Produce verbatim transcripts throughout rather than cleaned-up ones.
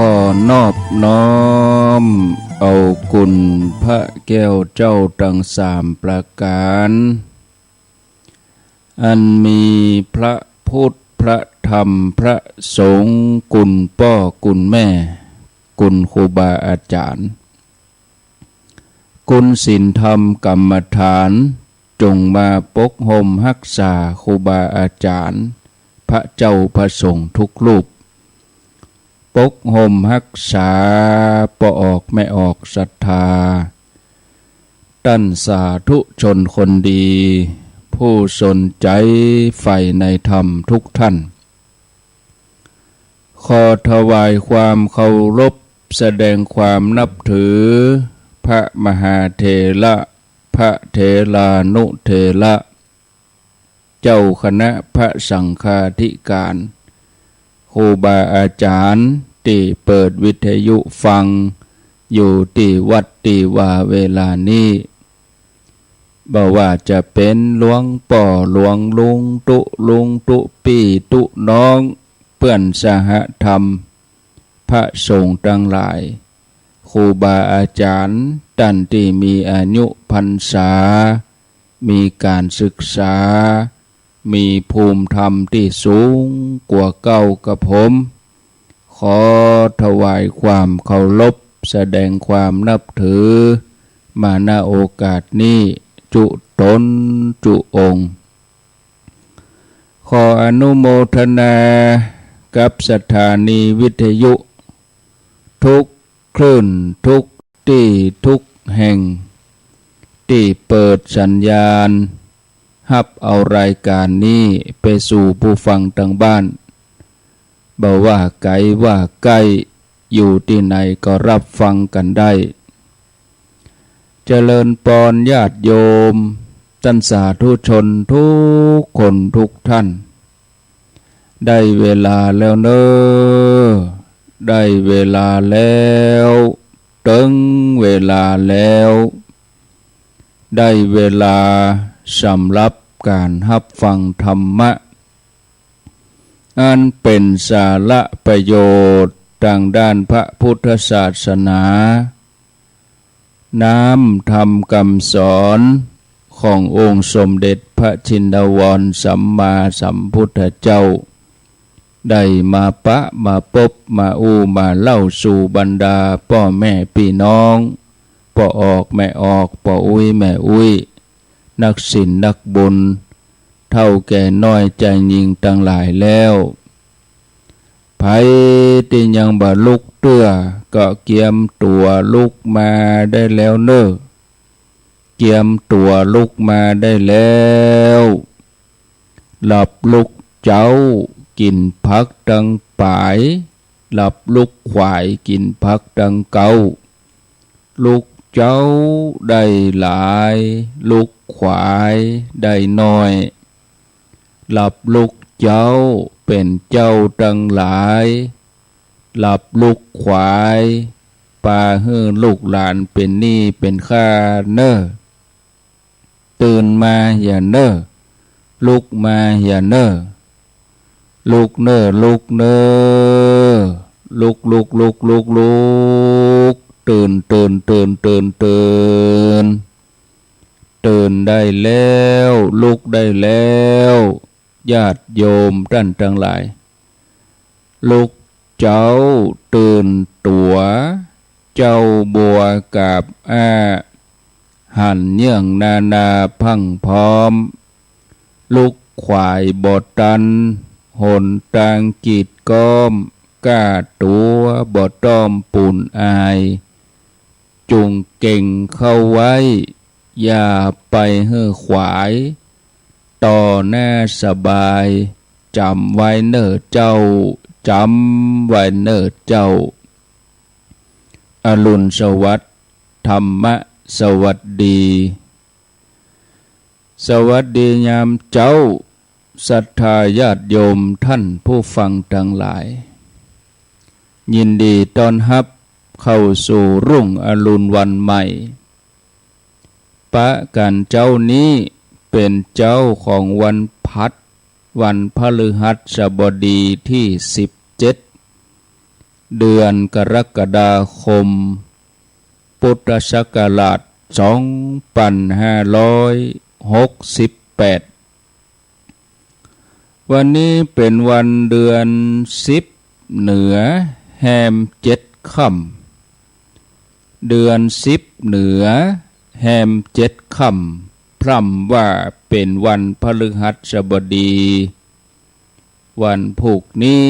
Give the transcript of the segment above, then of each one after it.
ขอนอบน้อมเอาคุณพระแก้วเจ้าตังสามประก๋าน อันมีพระพุทธ พระธรรม พระสงฆ์ คุณป้อคุณแม่ คุณครูบาอาจ๋ารย์ คุณศีลธรรมกรรมฐาน จงมาปกฮ่มฮักษาครูบาอาจ๋ารย์ พระเจ้าพระสงฆ์ทุกรูป ปกฮ่มฮักษาป้อออกแม่ออกศรัทธา ต้านสาธุชนคนดี ผู้สนใจ๋ใฝ่ในธรรมทุกท่าน ขอถวายความเคารพ แสดงความนับถือ พระมหาเถระ พระเถรานุเถระ เจ้าคณะพระสังฆาธิการ ครูบาอาจ๋ารย์ตี้เปิดวิทยุฟังอยู่ตี้วัดตี้วาเวลานี้ บ่ว่าจะเป๋นหลวงป้อหลวงลุงตุ๊ลุงตุ๊ปี้ตุ๊น้อง เปื้อนสหธรรม พระสงฆ์ตังหลาย ครูบาอาจ๋ารย์ต้านตี้มีอายุพรรษา มีก๋านศึกษา มีภูมิธรรมตี้สูงกว่าเก้ากระผม ขอถวายความเคารพ แสดงความนับถือ มา ณ โอกาสนี้ จุ๊ต๋นจุ๊องค์ ขออนุโมทนากับสถานีวิทยุทุกคลื่น ทุกตี้ ทุกแห่ง ตี้เปิดสัญญาณ ฮับเอารายก๋านนี้ไปสู่ผู้ฟังตังบ้าน บ่ว่าไก๋ว่าใก้ อยู่ตี้ไหนก็ฮับฟังกั๋นได้ เจริญปอนญาติโยม ต้านสาธุชนทุกคนทุกท่าน ได้เวลาแล้วเน่อ ได้เวลาแล้ว เถิงเวลาแล้ว ได้เวลาสำหรับก๋านฮับฟังธรรมะ อันเป๋นสาระประโยชน์ตางด้านพระพุทธศาสนา น้ำธรรมกำสอนขององค์สมเด็จพระชินวรสัมมาสัมพุทธเจ้า ได้มาปะมาปบมาอู้มาเล่าสู่บรรดาป้อแม่ปี้น้อง ป้อออกแม่ออก ป้ออุ๊ยแม่อุ๊ย นักศีลนักบุญ เฒ่าแก่น้อยจายญิงตังหลายแล้ว ใผตี้ยังบ่ลุกเตื้อ ก็เกียมตั๋วลุกมาได้แล้วเน่อ เกียมตั๋วลุกมาได้แล้ว หลับลุกเจ๊ากิ๋นผักตังป๋าย หลับลุกขวายกิ๋นผักตังเก๊า ลุกเจ๊าได้หลาย ลุกขวายได้น้อย หลับลุกเจ๊าเป๋นเจ้าตังหลาย หลับลุกขวาย ปาหื้อลูกหลานเป๋นหนี้เป๋นค่าเน่อ ตื่นมาเหียเน่อ ลุกมาเหียเน่อ ลุกเน่อ ลุกเน่อ ลุก ลุก ลุก ลุก ลุก ตื่น ตื่น ตื่น ตื่น ตื่น ตื่นได้แล้ว ลุกได้แล้ว ญาติโยมต้านตังหลาย ลุกเจ๊าตื่นตั๋ว เจ๊าบัวกาบอ้า หันเยื่องนานาพรั่งพร้อม ลุกขวายบ่ตัน หนตางกีดก๊อม ก้าตั๋วบ่ต้อมปูนอาย จุ่งเก่งเข้าไว้ อย่าไปหื้อขวาย ต่อหน้าสบาย จ๋ำไว้เน่อเจ้า จ๋ำไว้เน่อเจ้า อรุณสวัสดิ์ ธรรมะสวัสดี สวัสดียามเจ๊า ศรัทธาญาติโยมต้านผู้ฟังตังหลาย ยินดีต้อนฮับเข้าสู่รุ่งอรุณวันใหม่ ปะกั๋นเจ๊านี้เป๋นเจ๊าของวันพัด วันพฤหัสบดีตี้สิบเจ็ด เดือนกรกฎาคม พุทธศักราช สองปันห้าร้อยหกสิบแปด วันนี้เป๋นวันเดือนสิบเหนือแฮมเจ็ดค่ำ เดือนสิบเหนือแฮมเจ็ดค่ำ พร่ำว่าเป๋นวันพฤหัสบดี วันพูกนี้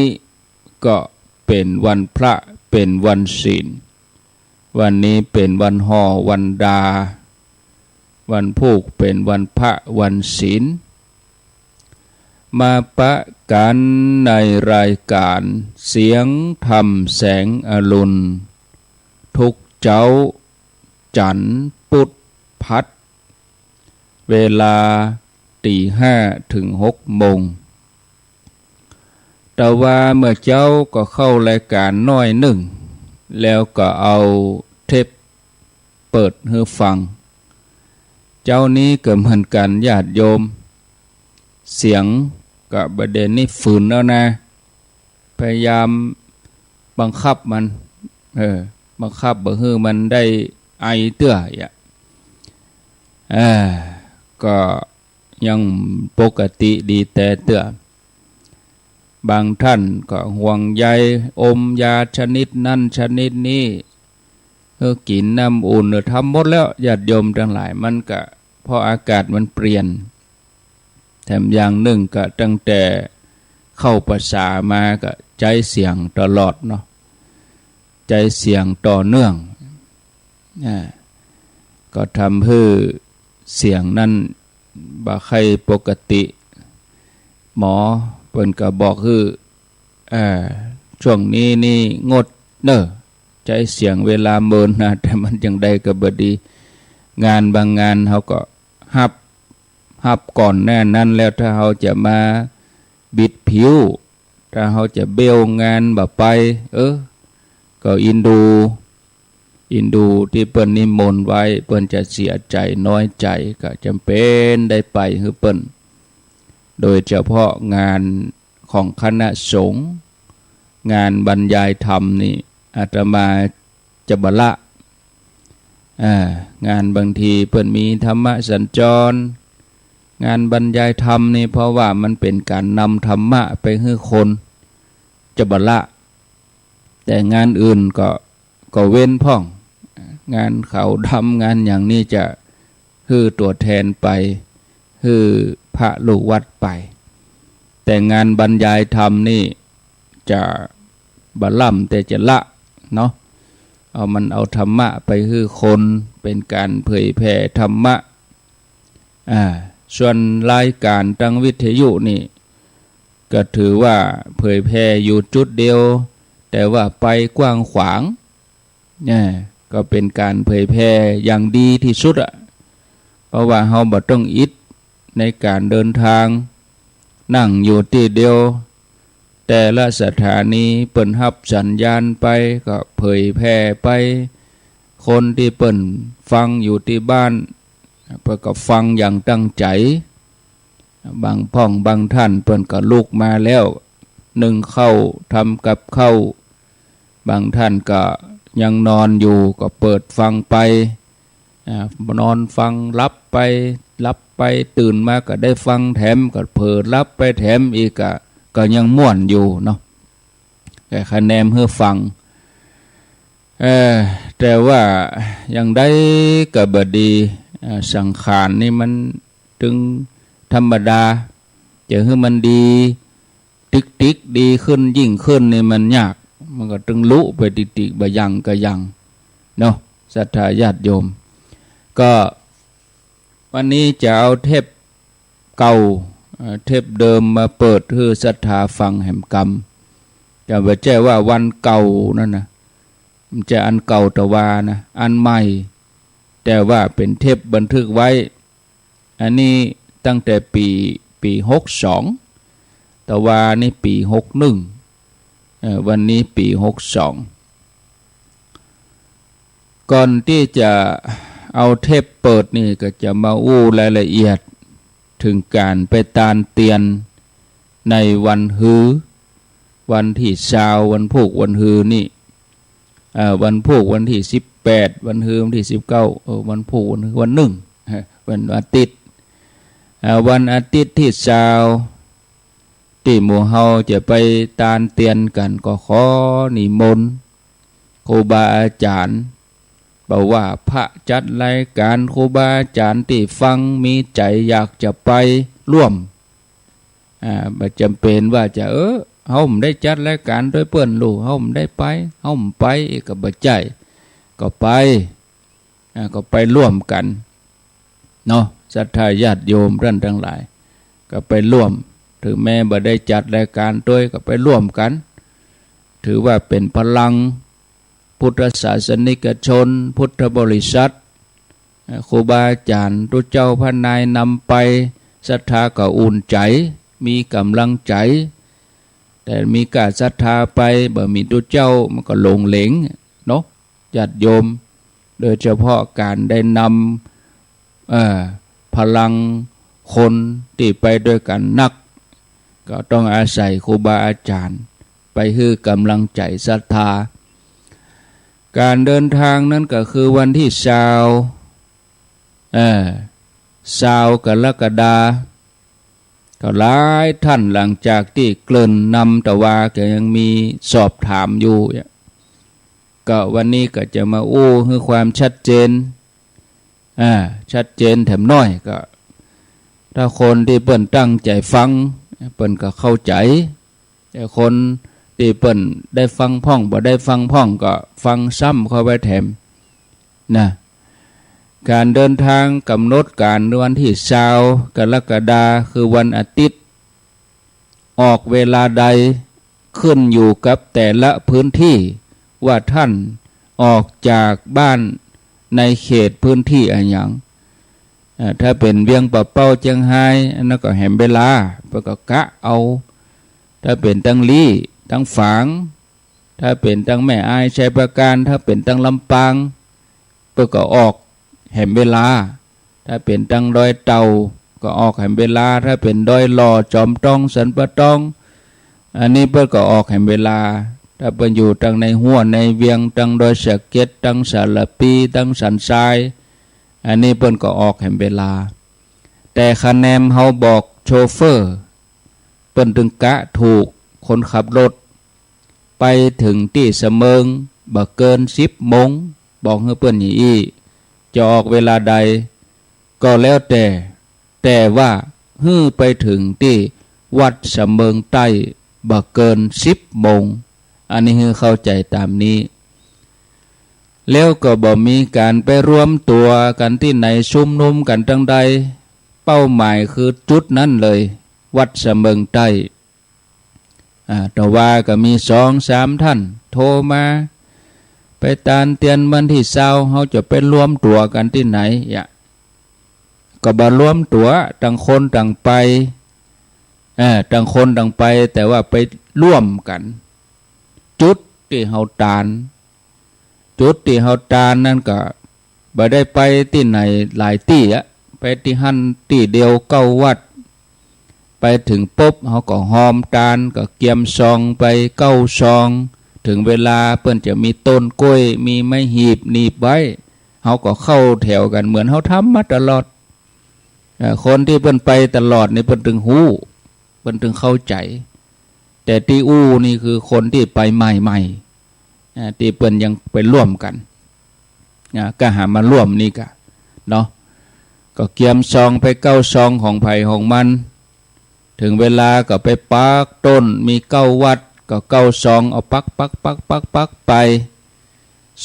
ก็เป๋นวันพระ เป๋นวันศีล วันนี้เป๋นวันห่อวันดา วันพูกเป๋นวันพระวันศีล มาปะกั๋นในรายก๋านเสียงธรรมแสงอรุณ ทุกเจ๊าจั๋นทร์ปุธพัด เวลาตี๋ห้าเถิงหกโมง แต่ว่าเมื่อเจ๊าก็เข้ารายก๋านน้อยนึ่ง แล้วก็เอาเทปเปิดหื้อฟัง เจ๊านี้ก็เหมือนกั๋นญาติโยม เสียงก็บ่เด่นนี่ฝืนเอานะ พยายามบังคับมัน เออ บังคับบ่หื้อมันได้ไอเตื้ออ่ะ เออ ก็ยังปกติดีแต๊เตื้อ บางท่านก็ห่วงใย อมยาชนิดนั้นชนิดนี้ หื้อกิ๋นน้ำอุ่น ทำหมดแล้ว ญาติโยมตังหลาย มันก็เพราะอากาศมันเปลี่ยน แถมอย่างนึ่งก็ตั้งแต่เข้าพรรษามาก็ใจ๊เสียงตลอดเนาะ ใจ๊เสียงต่อเนื่อง อ่า ก็ทำหื้อเสียงนั้นบ่ใค่ปกติ หมอเปิ้นก็บอกหื้อ อ่า ช่วงนี้นี่งดเน่อ ใจ๊เสียงเวลาเมินนะ แต่มันจั่งใดก็บ่ดี งานบางงานเฮาก็ฮับ ฮับก่อนหน้านั้นแล้ว ถ้าเฮาจะมาบิดผิว ถ้าเฮาจะเบลงานบ่ไป เออ ก็อินดู อินดูตี้เปิ้นนิมนต์ไว้ เปิ้นจะเสียใจ๋น้อยใจ๋ ก็จ๋ำเป๋นได้ไปหื้อเปิ้น โดยเฉพาะงานของคณะสงฆ์ งานบรรยายธรรมนี่ อาตมาจะบ่ละ อ่า งานบางทีเปิ้นมีธรรมสัญจร งานบรรยายธรรมนี่ เพราะว่ามันเป๋นก๋านนำธรรมะไปหื้อคน จะบ่ละ แต่งานอื่นก็ ก็เว้นพ่อง งานขาวดำ งานอย่างนี้จะหื้อตั๋วแทนไป หื้อพระลูกวัดไป แต่งานบรรยายธรรมนี่จะบ่ล่ำแต่จะละเนาะ เอา มันเอาธรรมะไปหื้อคน เป๋นก๋านเผยแผ่ธรรมะ อ่า ส่วนรายก๋านตางวิทยุนี่ ก็ถือว่าเผยแผ่อยู่จุดเดียว แต่ว่าไปกว้างขวาง เนี่ย ก็เป๋นก๋านเผยแผ่อย่างดีตี้สุดอะ เพราะว่าเฮาบ่ต้องอิดในก๋านเดินตาง นั่งอยู่ตี้เดียว แต่ละสถานีเปิ้นฮับสัญญาณไป ก็เผยแผ่ไป คนตี้เปิ้นฟังอยู่ตี้บ้าน เปิ้นก็ฟังอย่างตั้งใจ๋ บางพ่องบางท่านเปิ้นก็ลุกมาแล้ว นึ่งข้าว ทำกับข้าว บางท่านก็ยังนอนอยู่ ก็เปิดฟังไป อ่า นอนฟังหลับไป หลับไป ตื่นมาก็ได้ฟังแถม ก็เผลอหลับไปแถมอีก ก็ ก็ยังม่วนอยู่เนาะ ก็คะแนนหื้อฟัง เอ่อ แต่ว่าอย่างใดก็บ่ดี อ่า สังขารนี่มันตึงธรรมดา จะหื้อมันดี ติ๊กๆ ดีขึ้นยิ่งขึ้นนี่มันยาก มันก็ตึงลุไปติ๊กๆ บ่ยั้งก็ยั้งเนาะ ศรัทธาญาติโยม ก็วันนี้จะเอาเทปเก่า เอ่อ เทปเดิมมาเปิดหื้อศรัทธาฟังแหมกำ จะบ่ใจ้ว่าวันเก่านั่นนะ มันจะอันเก่าตะวานะ อันใหม่ แต่ว่าเป๋นเทปบันทึกไว้ อันนี้ตั้งแต่ปี๋ ปี๋หกสอง ตะวานี่ปี๋หกหนึ่ง เอ่อ วันนี้ปี๋หกสอง ก่อนตี้จะเอาเทปเปิดนี่ก็จะมาอู้รายละเอียดเถิงก๋านไปตานเตียนในวันฮือ วันตี้ซาว วันพูกวันฮือนี่ เอ่อ วันพูกวันตี้สิบแปด วันฮือวันตี้สิบเก้า เออ วันพูกวันฮือ วันนึ่ง วันอาทิตย์ เอ่อ วันอาทิตย์ตี้ซาว ตี้หมู่เฮาจะไปตานเตียนกั๋น ก็ขอนิมนต์ครูบาอาจ๋ารย์ บ่ว่าพระจัดรายก๋าน ครูบาอาจ๋ารย์ตี้ฟังมีใจ๋อยากจะไปร่วม อ่า บ่จ๋ำเป๋นว่าจะ เออ เฮาบ่ได้จัดรายก๋านตวยเปิ้นลูก เฮาบ่ได้ไป เฮาบ่ไป ก็บ่ใจ้ ก็ไป อ่า ก็ไปร่วมกั๋นเนาะ ศรัทธาญาติโยมต้านตังหลาย ก็ไปร่วม เถิงแม้บ่ได้จัดรายก๋านตวย ก็ไปร่วมกั๋น ถือว่าเป๋นพลังพุทธศาสนิกชน พุทธบริษัท เอ่อ ครูบาอาจ๋ารย์ ตุ๊เจ้าพระนายนำไป ศรัทธาก็อุ่นใจ๋ มีก๋ำลังใจ๋ แต่มีก้าศรัทธาไป บ่มีตุ๊เจ้า มันก็หลงเหลงเนาะ ญาติโยม โดยเฉพาะก๋านได้นำ เอ่อ พลังคนตี้ไปตวยกั๋นนัก ก็ต้องอาศัยครูบาอาจ๋ารย์ ไปหื้อก๋ำลังใจ๋ศรัทธา ก๋านเดินตางนั้นก็คือวันตี้ซาว เอ่อ ซาวกรกฎา ก็หลายต้านหลังจากตี้เกริ่นนำตะวา ก็ยังมีสอบถามอยู่เนี่ย ก็วันนี้ก็จะมาอู้หื้อความชัดเจน อ่า ชัดเจนแถมน้อย ก็ถ้าคนตี้เปิ้นตั้งใจ๋ฟัง เปิ้นก็เข้าใจ๋ แต่คนตี้เปิ้นได้ฟังพ่อง บ่ได้ฟังพ่อง ก็ฟังซ้ำเข้าไปแถมนะ ก๋านเดินตางก๋ำหนดก๋านวันตี้ซาวกรกฎา คือวันอาทิตย์ ออกเวลาใด ขึ้นอยู่กับแต่ละพื้นตี้ ว่าต้านออกจากบ้านในเขตพื้นตี้อะหยัง อ่า ถ้าเป๋นเวียงป่าเป้าเจียงฮาย อันนั้นก็แหมเวลา เปิ้นก็กะเอา ถ้าเป๋นตังลี้ ตังฝาง ถ้าเป๋นตังแม่อาย ชัยปราการ ถ้าเป๋นตังลำปาง เปิ้นก็ออกแหมเวลา ถ้าเป๋นตังดอยเต่า ก็ออกแหมเวลา ถ้าเป๋นดอยหล่อ จอมตอง สันป่าตอง อันนี้เปิ้นก็ออกแหมเวลา ถ้าเปิ้นอยู่ตังในฮั่วในเวียง ตังดอยสะเก็ด ตังสารภี ตังสันทราย อันนี้เปิ้นก็ออกแหมเวลา แต่คะแนนเฮาบอกโชเฟอร์ เปิ้นตึงกะถูก คนขับรถ ไปเถิงตี้สะเมิง บ่เกินสิบโมง บอกหื้อเปิ้นอย่างอี้ จะออกเวลาใด ก็แล้วแต่ แต่ว่าหื้อไปเถิงตี้วัดสะเมิงใต้ บ่เกินสิบโมง อันนี้หื้อเข้าใจ๋ต๋ามนี้ แล้วก็บ่มีก๋านไปรวมตั๋วกั๋นตี้ไหน ชุมนุมกั๋นตังใด เป้าหมายคือจุดนั้นเลย วัดสะเมิงใต้ อ่า ตะวาก็มีสองสามต้านโทรมา ไปตานเตียนวันตี้ซาว เฮาจะไปรวมตั๋วกั๋นตี้ไหน เยียะ ก็บ่รวมตั๋ว ต่างคนต่างไป เอ่อ ต่างคนต่างไป แต่ว่าไปร่วมกั๋น จุดตี้เฮาตาน จุดตี้เฮาตานนั้นก็บ่ได้ไปตี้ไหนหลายตี้อะ ไปตี้หั้นตี้เดียวเก้าวัด ไปเถิงปุ๊บ เฮาก็ฮอมตาน ก็เกียมซองไปเก้าซอง เถิงเวลาเปิ้นจะมีต้นกล้วย มีไม้หีบหนีบไว้ เฮาก็เข้าแถวกั๋นเหมือนเฮาทำมาตลอด เอ่อ คนตี้เปิ้นไปตลอดนี่เปิ้นตึงฮู้ เปิ้นตึงเข้าใจ๋ แต่ตี้อู้นี่คือคนตี้ไปใหม่ๆ อ่า ตี้เปิ้นยังไปร่วมกั๋น อ่า ก็หามาร่วมนี่กะ เนาะ ก็เกียมซองไปเก้าซองของใผของมัน เถิงเวลาก็ไปปักต้น มีเก้าวัด ก็เก้าซอง เอาปักๆๆๆไป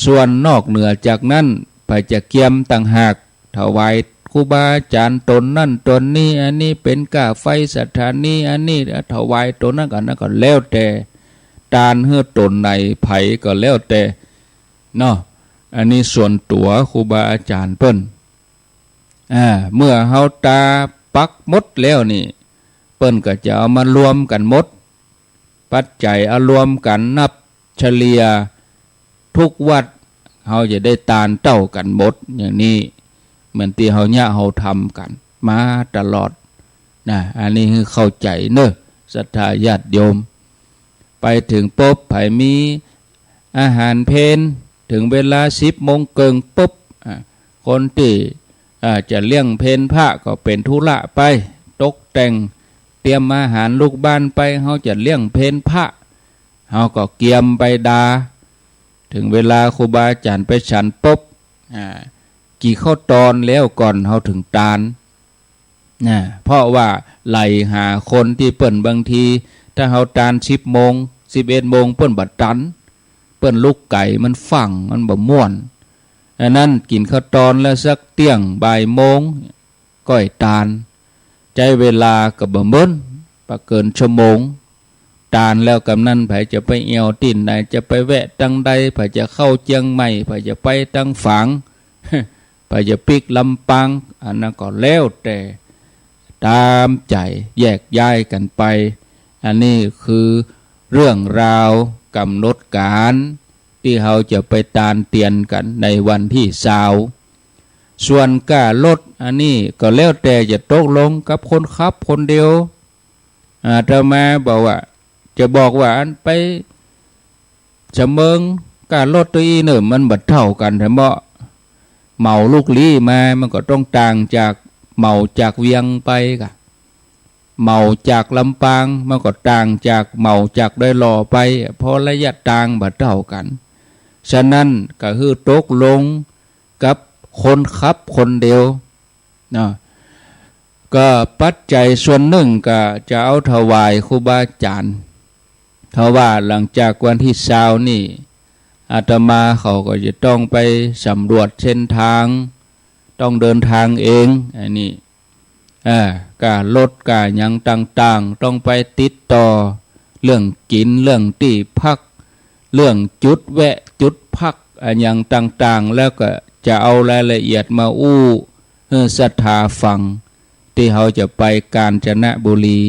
ส่วนนอกเหนือจากนั้น ใผจะเกียมต่างหาก ถวายครูบาอาจ๋ารย์ต๋นนั้นต๋นนี้ อันนี้เป๋นก้าไฟสถานี อันนี้ถวายต๋นนั้น อันนั้นก็แล้วแต่ ตานหื้อต๋นไหน ใผก็แล้วแต่ เนาะ อันนี้ส่วนตั๋วครูบาอาจ๋ารย์เปิ้น อ่า เมื่อเฮาตาปักหมดแล้วนี่ เปิ้นก็จะเอามารวมกั๋นหมด ปัจจัยเอารวมกั๋นนับเฉลี่ยทุกวัด เฮาจะได้ตานเต้ากั๋นหมด อย่างนี้ เหมือนตี้เฮาเยียะเฮาทำกั๋นมาตลอดนะ อันนี้หื้อเข้าใจ๋เนาะ ศรัทธาญาติโยม ไปเถิงปุ๊บ ใผมีอาหารเพล เถิงเวลาสิบโมงเกิ่งปุ๊บ อ่า คนตี้ อ่า จะเลี้ยงเพลพระก็เป๋นธุระไป ตกแต่งเตรียมอาหารลูกบ้านไป เฮาจะเลี้ยงเพลพระ เฮาก็เกียมไปดา เถิงเวลาครูบาอาจ๋ารย์ไปฉันปุ๊บ อ่า กิ๋นข้าวตอนแล้วก่อนเฮาเถิงตาน นะ เพราะว่าไหล่หาคนตี้เปิ้นบางที ถ้าเฮาตานสิบโมง สิบเอ็ดโมง เปิ้นบ่ตัน เปิ้นลุกไก๋ มันฟั่ง มันบ่ม่วน อันนั้นกิ๋นข้าวตอนแล้วสักเตี้ยงบ่ายโมง ก้อยตาน ใจ๊เวลาก็บ่เมิน บ่เกินชั่วโมง ตานแล้วกำนั้น ใผจะไปเอี่ยวตี้ใด จะไปแวะตังใด ใผจะเข้าเจียงใหม่ ใผจะไปตังฝาง ใผจะปิ๊กลำปาง อันนั้นก็แล้วแต่ต๋ามใจ๋ แยกย้ายกั๋นไป อันนี้คือเรื่องราวก๋ำหนดก๋านตี้เฮาจะไปตานเตียนกั๋นในวันตี้ซาว ส่วนก้ารถอันนี้ก็แล้วแต่จะตกลงกับคนขับคนเดียว อาตมาบอกว่า จะบอกว่าอันไปสะเมิงก้ารถตวยอี้เน่อ มันบ่เต้ากั๋นแท้เมาะ เหมาลูกลี้มา มันก็ต้องต่างจากเหมาจากเวียงไปก่ะ เหมาจากลำปาง มันก็ต่างจากเหมาจากดอยหล่อไป เพราะระยะตางบ่เต้ากั๋น ฉะนั้นก็หื้อตกลงกับคนขับคนเดียว เนาะ ก็ปัจจัยส่วนนึ่งก็จะเอาถวายครูบาอาจ๋ารย์ เพราะว่าหลังจากวันตี้ซาวนี่ อาตมาเขาก็จะต้องไปสำรวจเส้นตาง ต้องเดินตางเอง อันนี้ อ่า ก้ารถก้าหยังต่างๆ ต้องไปติดต่อเรื่องกิ๋น เรื่องตี้พัก เรื่องจุดแวะจุดพักอะหยังต่างๆ แล้วก็จะเอารายละเอียดมาอู้หื้อศรัทธาฟัง ตี้เฮาจะไปกาญจนบุรี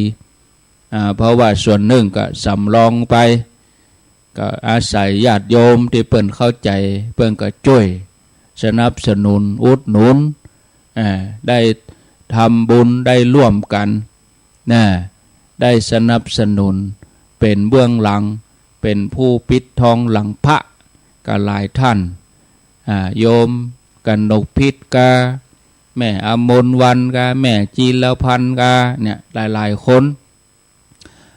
อ่า เพราะว่าส่วนนึ่งก็สำรองไป ก็อาศัยญาติโยมตี้เปิ้นเข้าใจ๋ เปิ้นก็จ้วยสนับสนุนอุดหนุน อ่า ได้ทำบุญ ได้ร่วมกั๋น นะ ได้สนับสนุน เป๋นเบื้องหลัง เป๋นผู้ปิดทองหลังพระ ก็หลายต้าน อ่า โยมกนกพิษกา แม่อมรวรรณกา แม่จีรพันธ์กา เนี่ย หลายๆ คน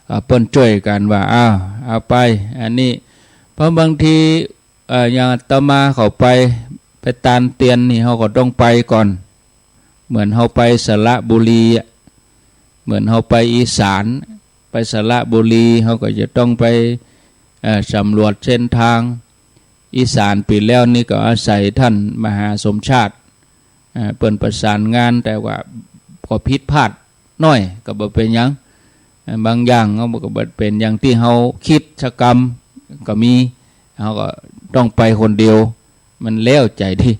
อ่า เปิ้นจ้วยกั๋นว่า อ้าว เอาไป อันนี้ เพราะบางที เอ่อ อย่างอาตมาเขาไป ไปตานเตียนนี่ เฮาก็ต้องไปก่อน เหมือนเฮาไปสระบุรีอะ เหมือนเฮาไปอีสาน ไปสระบุรี เฮาก็จะต้องไป เอ่อ สำรวจเส้นตาง อีสานปี๋แล้วนี่ก็อาศัยต้านมหาสมชาติ อ่า เปิ้นประสานงาน แต่ว่าก็ผิดพลาดหน้อย ก็บ่เป๋นหยัง อ่า บางอย่างมันก็บ่เป๋นอย่างตี้เฮาคิดสักกำก็มี เฮาก็ต้องไปคนเดียว มันแล้วใจ๋ดี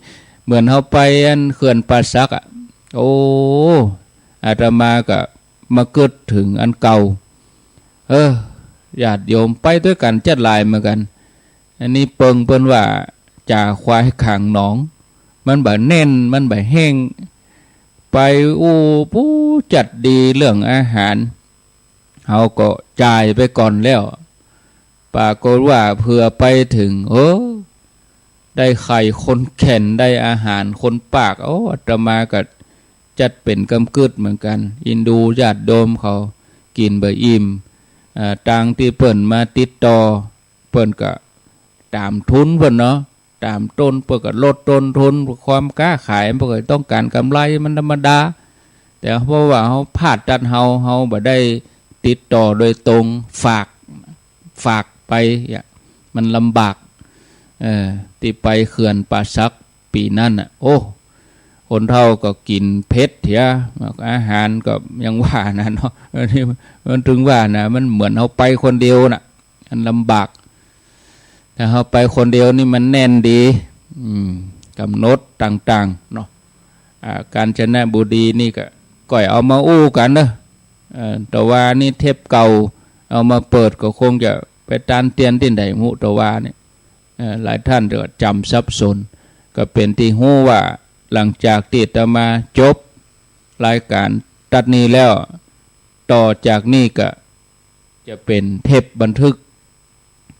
เหมือนเฮาไปอันเขื่อนป่าสักอะ โอ้ อาตมาก็มากึ๊ดเถิงอันเก่า เออ ญาติโยมไปตวยกั๋นจัดหลายเหมือนกั๋น อันนี้เปิงเปิ้นว่า จ่าควายขางหนอง มันบ่แน่น มันบ่แห้ง ไปอู้ปู๊จัดดีเรื่องอาหาร เฮาก็จ่ายไปก่อนแล้ว ปรากฏว่าเผื่อไปเถิง เออ ได้ไข่คนแก่น ได้อาหารคนปาก โอ้ อาตมาก็จัดเป๋นกำกึ๊ดเหมือนกั๋น อินดูญาติโยมเขากิ๋นบ่อิ่ม อ่า ตางตี้เปิ้นมาติดต่อ เปิ้นก็ต๋ามทุนเปิ้นเนาะ ต๋ามต้น เปิ้นก็ลดต้นทุน ความก๊าขาย เปิ้นก็ต้องก๋านกำไร มันธรรมดา แต่เพราะว่าเฮาพลาดตัดเฮา เฮาบ่ได้ติดต่อโดยตรง ฝาก ฝากไปอะ มันลำบาก เออ ตี้ไปเขื่อนป่าสักปี๋นั้นน่ะ โอ้ คนเฒ่าก็กิ๋นเผ็ดเหีย อาหารก็ยังว่านะเนาะ อันนี้มันเถิงว่านะ มันเหมือนเฮาไปคนเดียวน่ะ มันลำบาก ถ้าเฮาไปคนเดียวนี่มันแน่นดี อืม กำหนดต่างๆ เนาะ อ่า กาญจนบุรีนี่ก็ ก้อยเอามาอู้กั๋นเนาะ เอ่อ ตะวานี้เทปเก่า เอามาเปิดก็คงจะไปตานเตียนตี้ใดบ่ฮู้ ตะวานี้ เอ่อ หลายต้านก็จ๋ำสับสน ก็เป๋นตี้ฮู้ว่า หลังจากตี้อาตมาจบรายก๋านตั๊ดนี้แล้ว ต่อจากนี้ก็จะเป๋นเทปบันทึก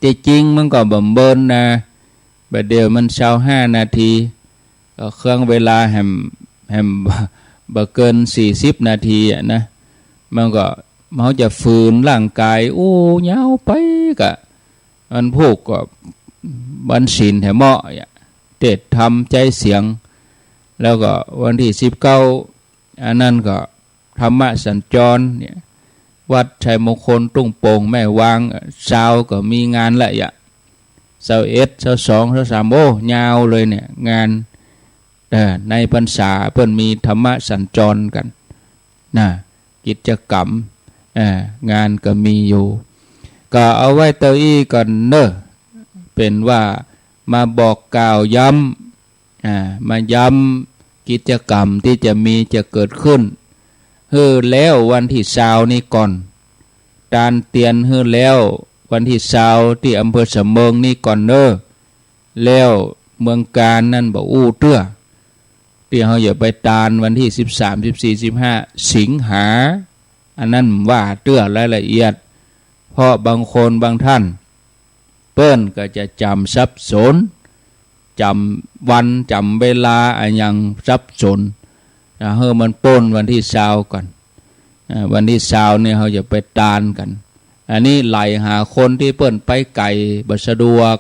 ตี้จริงมันก็บ่เมินนะ บ่าเดี่ยวมันซาวห้านาที ก็เคืองเวลาแหม แหม บ่เกินสี่สิบนาทีอะนะ มันก็ เฮาจะฝืนร่างกาย อู้ ยาวไปกะ วันพูกก็วันศีลแถมเหมาะอะ เตศน์ธรรมใจ๊เสียง แล้วก็วันตี้สิบเก้า อันนั้นก็ ธรรมสัญจรเนี่ย วัดชัยมงคล ทุ่งโป่ง แม่วาง ซาวก็มีงานละยะ ซาวเอ็ด ซาวสอง ซาวสาม โอ้ ยาวเลยเนี่ย งาน เอ่อ ในพรรษาเปิ้นมีธรรมสัญจรกั๋น นะ กิจกรรม เอ่อ งานก็มีอยู่ ก็เอาไว้เต้าอี้ก่อนเน่อ เป๋นว่ามาบอกกล่าวย้ำ อ่า มาย้ำกิจกรรมตี้จะมีจะเกิดขึ้น หื้อแล้ววันตี้ซาวนี้ก่อน ตานเตียนหื้อแล้ววันตี้ซาวตี้อำเภอสำเมิงนี้ก่อนเน่อ แล้วเมืองกาญนั้นบ่อู้เตื้อ ตี้เฮาจะไปตานวันตี้สิบสาม สิบสี่ สิบห้า สิงหา อันนั้นว่าเตื้อรายละเอียด เพราะบางคนบางท่าน เปิ้นก็จะจ๋ำสับสน จ๋ำวันจ๋ำเวลาอะหยังสับสน นะ หื้อมันป๊นวันตี้ซาวก่อน อ่า วันตี้ซาวนี้เฮาจะไปตานกั๋น อันนี้ไหล่หาคนตี้เปิ้นไปไก๋บ่สะดวก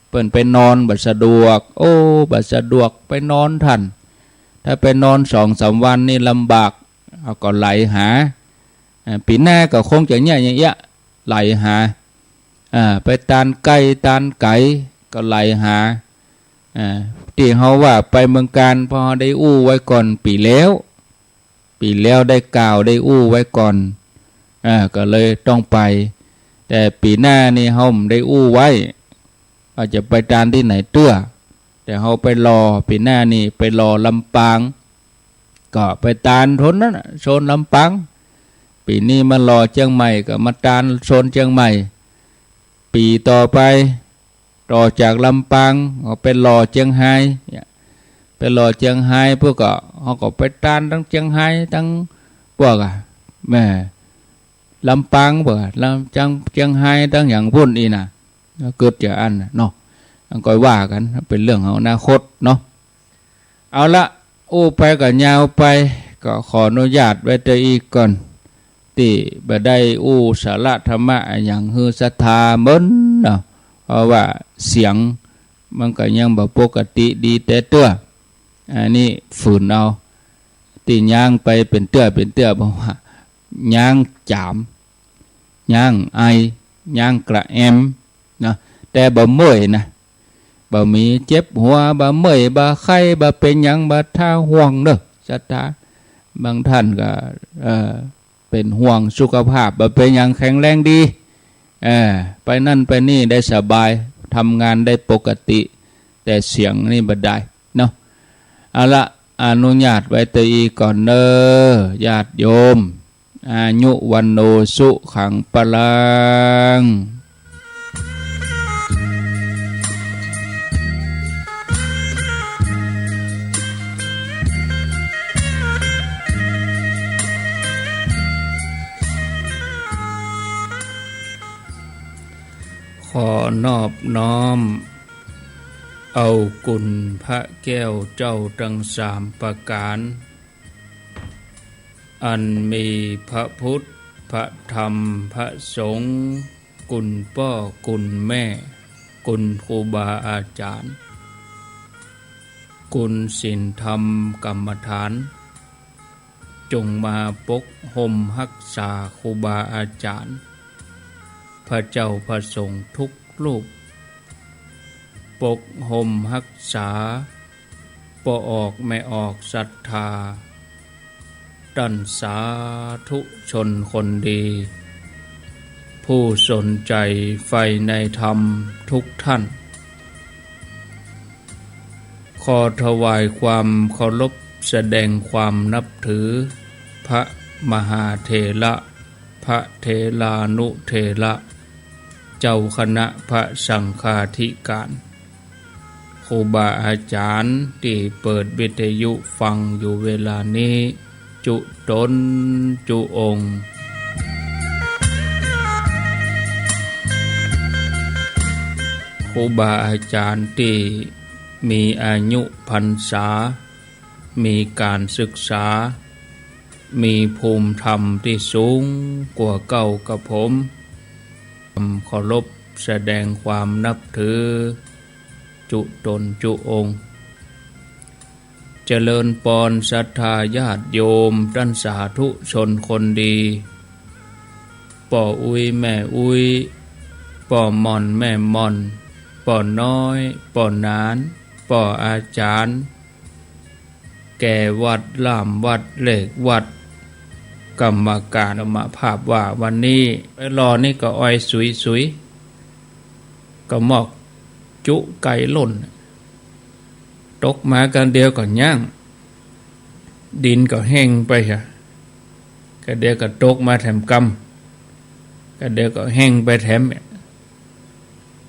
เปิ้นไปนอนบ่สะดวก โอ้ บ่สะดวกไปนอนทัน ถ้าไปนอนสองสามวันนี่ลำบาก เฮาก็ไหล่หา อ่า ปี๋หน้าก็คงจะเยียะอย่างเยียะ ไหล่หา อ่า ไปตานใก้ตานไก๋ก็ไหล่หา อ่า ตี้เฮาว่าไปเมืองกาญ เพราะเฮาได้อู้ไว้ก่อนปี๋แล้ว ปี๋แล้วได้กล่าวได้อู้ไว้ก่อน อ่า ก็เลยต้องไป แต่ปี๋หน้านี่เฮาบ่ได้อู้ไว้ ว่าจะไปตานตี้ไหนเตื้อ แต่เฮาไปหล่อ ปี๋หน้านี่ไปหล่อลำปาง ก็ไปตานโซนนั้นน่ะ โซนลำปาง ปี๋นี้มาหล่อเจียงใหม่ ก็มาตานโซนเจียงใหม่ ปี๋ต่อไป ต่อจากลำปางก็ไปหล่อเจียงฮาย เนี่ย ไปหล่อเจียงฮาย พวกก็ เฮาก็ไปตานตังเจียงฮาย ตังพวกอะ แม่ ลำปางพวกอะ ลำ เจียง เจียงฮาย ตังหยังปู้นอี้น่ะ ก็เกิดจากอั้นน่ะเนาะ อันก็ว่ากั๋น เป๋นเรื่องของอนาคตเนาะ เอาละ อู้ไปก็ยาวไป ก็ขออนุญาตไว้เต้าอี้ก่อน ตี้บ่ได้อู้สาระธรรมะอะหยังหื้อศรัทธาเมินเนาะ เพราะว่าเสียงมันก็ยังบ่ปกติดีแต๊เตื้อ อันนี้ฝืนเอา ตี้ย้างไปเป๋นเตื้อเป๋นเตื้อ เพราะว่าย้างจ๋าม ย้างไอ ย้างกระแอมนะ แต่บ่เมื่อยนะ บ่มีเจ็บหัว บ่เมื่อย บ่ไข้ บ่เป๋นหยัง บ่ต้องห่วงเน่อ ศรัทธา บางท่านก็ เอ่อ เป๋นห่วงสุขภาพ บ่เป๋นหยัง แข็งแรงดี เออ ไปนั่นไปนี่ได้สบาย ทำงานได้ปกติ แต่เสียงนี่บ่ได้เนาะ เอาละ อนุญาตไว้เต้าอี้ก่อนเน่อ ญาติโยม อายุ วัณโณ สุขัง พลัง ขอนอบน้อมเอาคุณพระแก้วเจ้าตังสามประก๋าน อันมีพระพุทธ พระธรรม พระสงฆ์ คุณป้อคุณแม่ คุณครูบาอาจ๋ารย์ คุณศีลธรรมกรรมฐาน จงมาปกฮ่มฮักษาครูบาอาจ๋ารย์ พระเจ้าพระสงฆ์ทุกรูป ปกฮ่มฮักษา ป้อออกแม่ออกศรัทธา ต้านสาธุชนคนดี ผู้สนใจ๋ใฝ่ในธรรมทุกท่าน ขอถวายความเคารพแสดงความนับถือ พระมหาเถระ พระเถรานุเถระ เจ้าคณะพระสังฆาธิการ ครูบาอาจ๋ารย์ตี้เปิดวิทยุฟังอยู่เวลานี้ จุ๊ต๋นจุ๊องค์ ครูบาอาจ๋ารย์ตี้มีอายุพรรษา มีก๋านศึกษา มีภูมิธรรมตี้สูงกว่าเก้ากับผม ความเคารพ แสดงความนับถือ จุ๊ต๋นจุ๊องค์ เจริญปอนศรัทธาญาติโยมต้านสาธุชนคนดี ป้ออุ๊ยแม่อุ๊ย ป้อม่อนแม่ม่อน ป้อน้อย ป้อหนาน ป้ออาจ๋ารย์ แก่วัด ล่ามวัด เลขวัด กรรมการ กรรมภาพว่าวันนี้ไปหล่อนี่ก็อ้อยสุยๆ ก็มอกจุไก่ล่น ตกมากั๋นเดียวก็ยั้ง ดินก็แห้งไปฮะ กั๋นเดียวก็ตกมาแถมกำ กั๋นเดียวก็แห้งไปแถม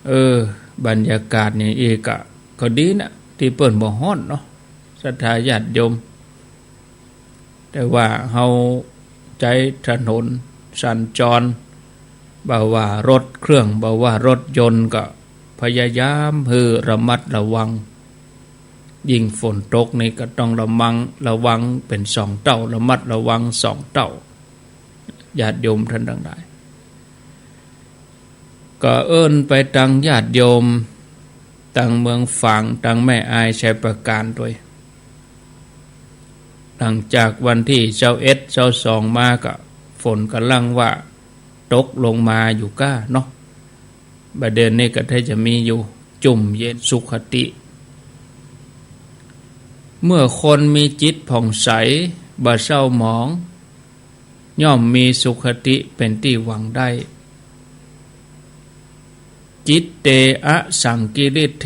เออ บรรยากาศนี่อีกอะ ก็ดีนะ ตี้เปิ้นบ่ฮ้อนเนาะ ศรัทธาญาติโยม แต่ว่าเฮาใจ๊ถนนสัญจร บ่ว่ารถเครื่อง บ่ว่ารถยนต์ ก็พยายามหื้อระมัดระวัง ยิ่งฝนตกนี่ก็ต้องระมัง ระวังเป๋นสองเต้า ระมัดระวังสองเต้า ญาติโยมต้านตังหลาย ก็เอิ้นไปตังญาติโยม ตังเมืองฝาง ตังแม่อาย ชัยปราการตวย หลังจากวันตี้ซาวเอ็ด ซาวสองมาก็ฝนก่ำลังว่าตกลงมาอยู่ก้าเนาะ บ่าเดือนนี้ก็แทบจะมีอยู่ จุ่มเย็นสุขติ เมื่อคนมีจิตผ่องใส บ่เศร้าหมอง ย่อมมีสุขติเป๋นตี้หวังได้ จิตเต อสังกิริเถ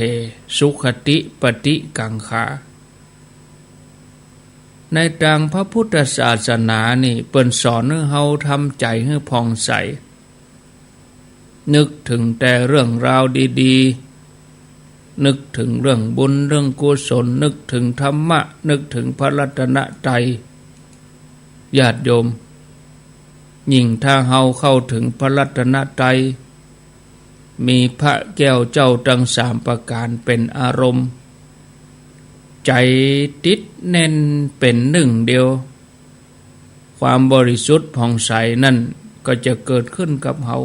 สุขติปฏิกังขา ในตางพระพุทธศาสนานี่ เปิ้นสอนหื้อเฮาทำใจ๋หื้อผ่องใส นึกเถิงแต่เรื่องราวดีๆ นึกเถิงเรื่องบุญเรื่องกุศล นึกเถิงธรรมะ นึกเถิงพระรัตนตรัย ญาติโยม ยิ่งถ้าเฮาเข้าเถิงพระรัตนตรัย มีพระแก้วเจ้าตังสามประก๋านเป๋นอารมณ์ ใจ๋ติดแน่นเป๋นนึ่งเดียว ความบริสุทธิ์ผ่องใสนั้นก็จะเกิดขึ้นกับเฮา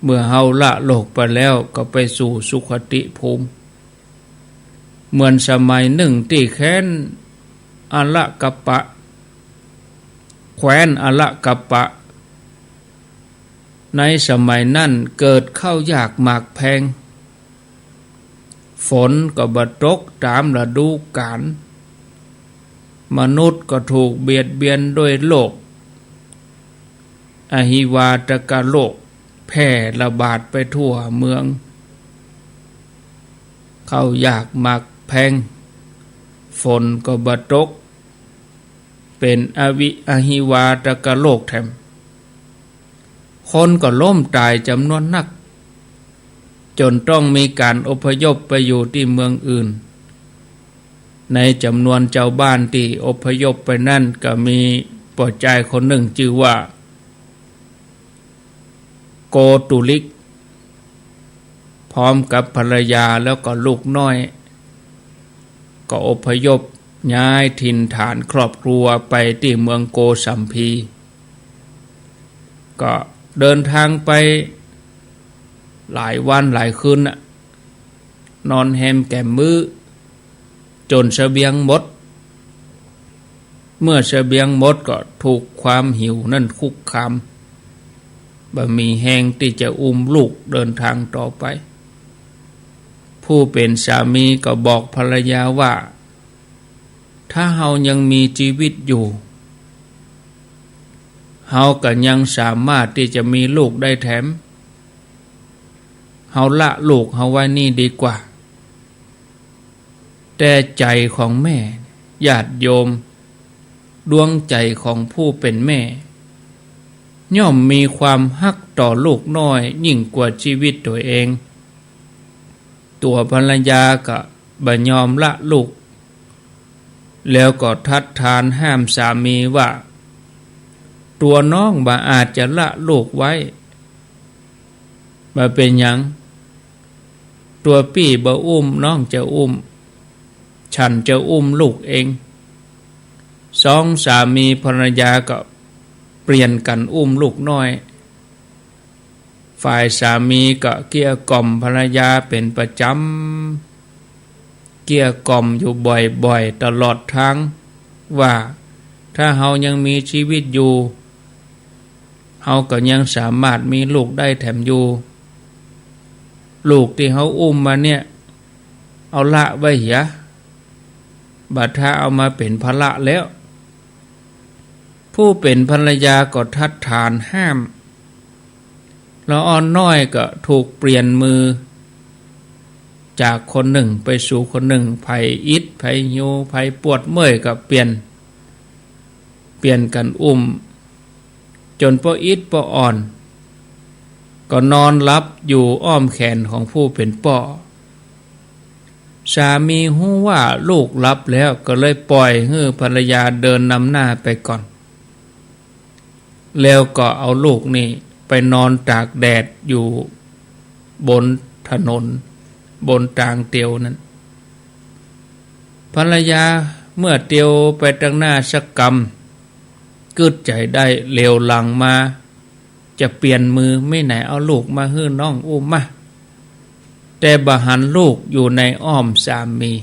เมื่อเฮาละโลกไปแล้วก็ไปสู่สุคติภูมิ เหมือนสมัยนึ่งตี้แคว้นอละกัปปะ แคว้นอละกัปปะ ในสมัยนั้นเกิดข้าวยากหมากแพง ฝนก็บ่ตกต๋ามฤดูก๋าล มนุษย์ก็ถูกเบียดเบียนด้วยโรค อหิวาตกโรค แพร่ระบาดไปทั่วเมือง ข้าวยากหมากแพง ฝนก็บ่ตก เป๋นอวิ อหิวาตกโรคแถม คนก็ล้มต๋ายจ๋ำนวนนัก จ๋นต้องมีก๋านอพยพไปอยู่ตี้เมืองอื่น ในจ๋ำนวนจาวบ้านตี้อพยพไปนั้นก็มีป้อจายคนนึ่งจื้อว่า โกตุลิก พร้อมกับภรรยาแล้วก็ลูกน้อย ก็อพยพย้ายถิ่นฐานครอบครัวไปตี้เมืองโกสัมพี ก็เดินทางไปหลายวันหลายคืนน่ะ นอนแฮมแก๋มมื้อ จ๋นเสบียงหมด เมื่อเสบียงหมดก็ถูกความหิวนั้นคุกคาม บ่มีแฮงตี้จะอุ้มลูกเดินทางต่อไป ผู้เป๋นสามีก็บอกภรรยาว่า ถ้าเฮายังมีจีวิตอยู่ เฮาก็ยังสามารถตี้จะมีลูกได้แถม เฮาละลูกเฮาไว้นี่ดีกว่า แต่ใจ๋ของแม่ ญาติโยม ดวงใจ๋ของผู้เป๋นแม่ ย่อมมีความฮักต่อลูกน้อยยิ่งกว่าจีวิตตั๋วเอง ตั๋วภรรยาก็บ่ยอมละลูก แล้วก็ทัดทานห้ามสามีว่า ตั๋วน้องบ่อาจจะละลูกไว้ บ่เป๋นหยัง ตั๋วปี้บ่อุ้ม น้องจะอุ้ม ฉันจะอุ้มลูกเอง สองสามีภรรยาก็เปลี่ยนกั๋นอุ้มลูกน้อย ฝ่ายสามีก็เกลี้ยกล่อมภรรยาเป๋นประจ๋ำ เกลี้ยกล่อมอยู่บ่อยๆ ตลอดทาง ว่าถ้าเฮายังมีจีวิตอยู่ เฮาก็ยังสามารถมีลูกได้แถมอยู่ ลูกตี้เฮาอุ้มมาเนี่ย เอาละไว้เหีย บ่ถ้าเอามาเป๋นภาระแล้ว ผู้เป๋นภรรยาก็ทัดฐานห้าม ละอ่อนน้อยก็ถูกเปลี่ยนมือ จากคนนึ่งไปสู่คนนึ่ง ใผอิด ใผหิว ใผปวดเมื่อยก็เปลี่ยน เปลี่ยนกั๋นอุ้ม จ๋นป้ออิดป้ออ่อน ก็นอนหลับอยู่อ้อมแขนของผู้เป๋นป้อ สามีฮู้ว่าลูกหลับแล้วก็เลยปล่อยหื้อภรรยาเดินนำหน้าไปก่อน แล้วก็เอาลูกนี่ไปนอนตากแดดอยู่บนถนน บนตางเตียวนั้น ภรรยาเมื่อเตียวไปตังหน้าสักกำ กึ๊ดใจ๋ได้เหลียวหลังมา จะเปลี่ยนมือ มีไหนเอาลูกมาหื้อน้องอุ้มมา แต่บ่หันลูกอยู่ในอ้อมสามี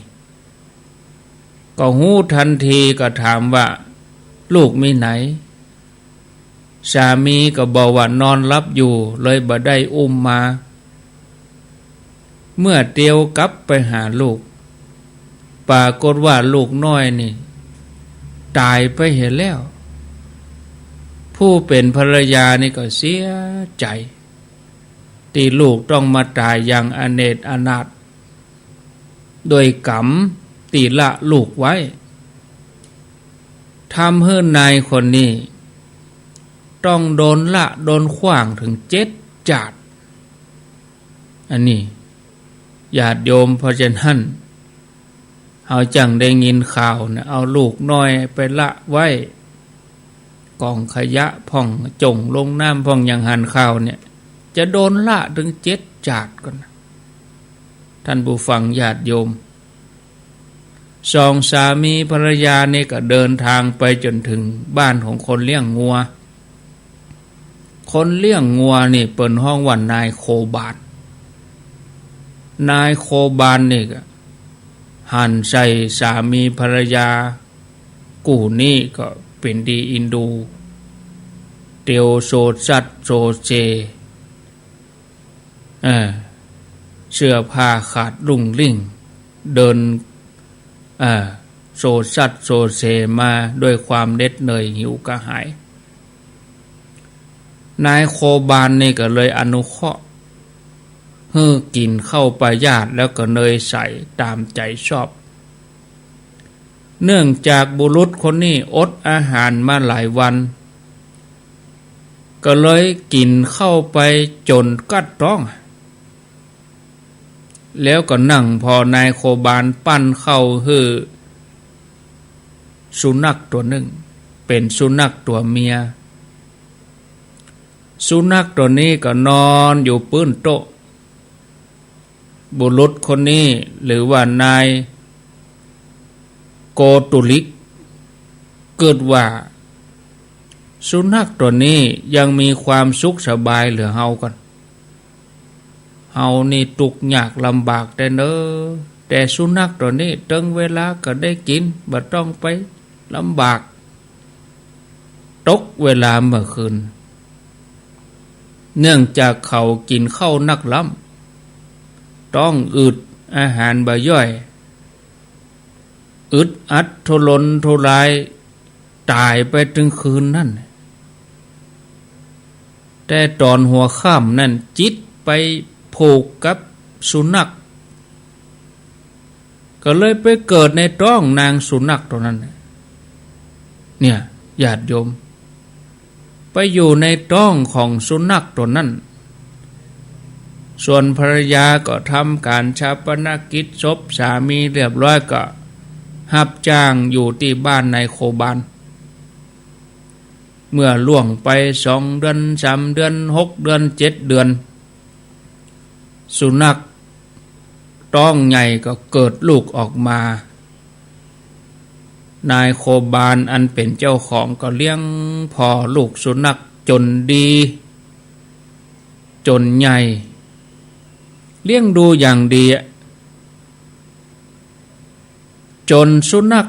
ก็ฮู้ตันทีก็ถามว่า ลูกมีไหน สามีก็บอกว่านอนหลับอยู่ เลยบ่ได้อุ้มมา เมื่อเตียวกลับไปหาลูก ปรากฏว่าลูกน้อยนี่ต๋ายไปเหียแล้ว ผู้เป๋นภรรยานี่ก็เสียใจ๋ ตี้ลูกต้องมาต๋ายอย่างอเนกอนาถ ด้วยกรรมตี้ละลูกไว้ ทำหื้อนายคนนี้ต้องโดนละโดนขว้างเถิงเจ็ดจาติ อันนี้ญาติโยม เพราะฉะนั้น เฮาจั่งได้ยินข่าวนะ เอาลูกน้อยไปละไว้ก๋องขยะพ่อง จ๋งลงน้ำพ่อง อย่างหันข่าวเนี่ย จะโดนละเถิงเจ็ดจาติก่อนนะ ท่านผู้ฟังญาติโยม สองสามีภรรยานี่ก็เดินทางไปจ๋นเถิงบ้านของคนเลี้ยงงัว คนเลี้ยงงัวนี่เปิ้นฮ้องว่านายโคบาน นายโคบานนี่ก็หันใส่สามีภรรยากู้นี้ก็เป๋นดีอินดู เตียวโซซัดโซเซ เออ เสื้อผ้าขาดลุ่งลิ่ง เดิน เออ โซซัดโซเซมาด้วยความเหน็ดเหนื่อยหิวกระหาย นายโคบานนี่ก็เลยอนุเคราะห์ หื้อกิ๋นข้าวปายาตแล้วก็เนยใสต๋ามใจ๋ชอบ เนื่องจากบุรุษคนนี้อดอาหารมาหลายวัน ก็เลยกิ๋นข้าวไปจ๋นกัดต๊อง แล้วก็นั่งผ่อนายโคบานปั้นข้าวหื้อสุนัขตั๋วนึ่ง เป๋นสุนัขตั๋วเมีย สุนัขตั๋วนี้ก็นอนอยู่ปื้นโต๊ะ บุรุษคนนี้หรือว่านายโกตุลิก กึ๊ดว่า สุนัขตั๋วนี้ยังมีความสุขสบายเหลือเฮาก่อน เฮานี่ตุ๊กยากลำบากแต๊เน่อ แต่สุนัขตั๋วนี้เถิงเวลาก็ได้กิ๋น บ่ต้องไปลำบาก ตกเวลาเมื่อคืน เนื่องจากเขากิ๋นข้าวนักล้ำ ต๊องอืด อาหารบ่ย่อย อึดอัดทุรนทุราย ต๋ายไปตึงคืนนั้น แต่ต๋อนหัวค่ำนั้นจิตไปผูกกับสุนัข ก็เลยไปเกิดในต๊องนางสุนัขตั๋วนั้น เนี่ย ญาติโยม ไปอยู่ในต๊องของสุนัขตั๋วนั้น ส่วนภรรยาก็ทำก๋านฌาปนกิจศพสามีเรียบร้อย ก็ฮับจ้างอยู่ตี้บ้านนายโคบาน เมื่อล่วงไปสองเดือน สามเดือน หกเดือน เจ็ดเดือน สุนัข ต๊องใหญ่ก็เกิดลูกออกมา นายโคบาลอันเป๋นเจ้าของก็เลี้ยงผ่อลูกสุนัขจ๋นดี จ๋นใหญ่ เลี้ยงดูอย่างดีอะ จ๋นสุนัข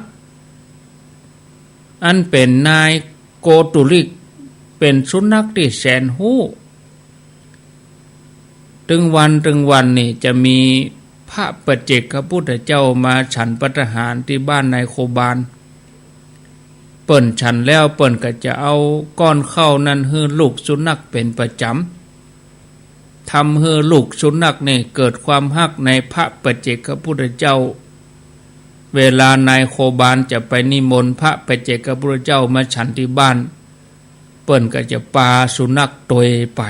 อันเป๋นนายโกตุลิก เป๋นสุนัขตี้แสนฮู้ ตึงวันตึงวันนี่จะมีพระปัจเจกพุทธเจ้ามาฉันภัตตาหารตี้บ้านนายโคบาล เปิ้นฉันแล้วเปิ้นก็จะเอาก้อนข้าวนั้นหื้อลูกสุนัขเป๋นประจ๋ำ ทำหื้อลูกสุนัขนี่เกิดความฮักในพระปัจเจกพุทธเจ้า เวลานายโคบาลจะไปนิมนต์พระปัจเจกพุทธเจ้ามาฉันตี้บ้าน เปิ้นก็จะปาสุนัขตวยไป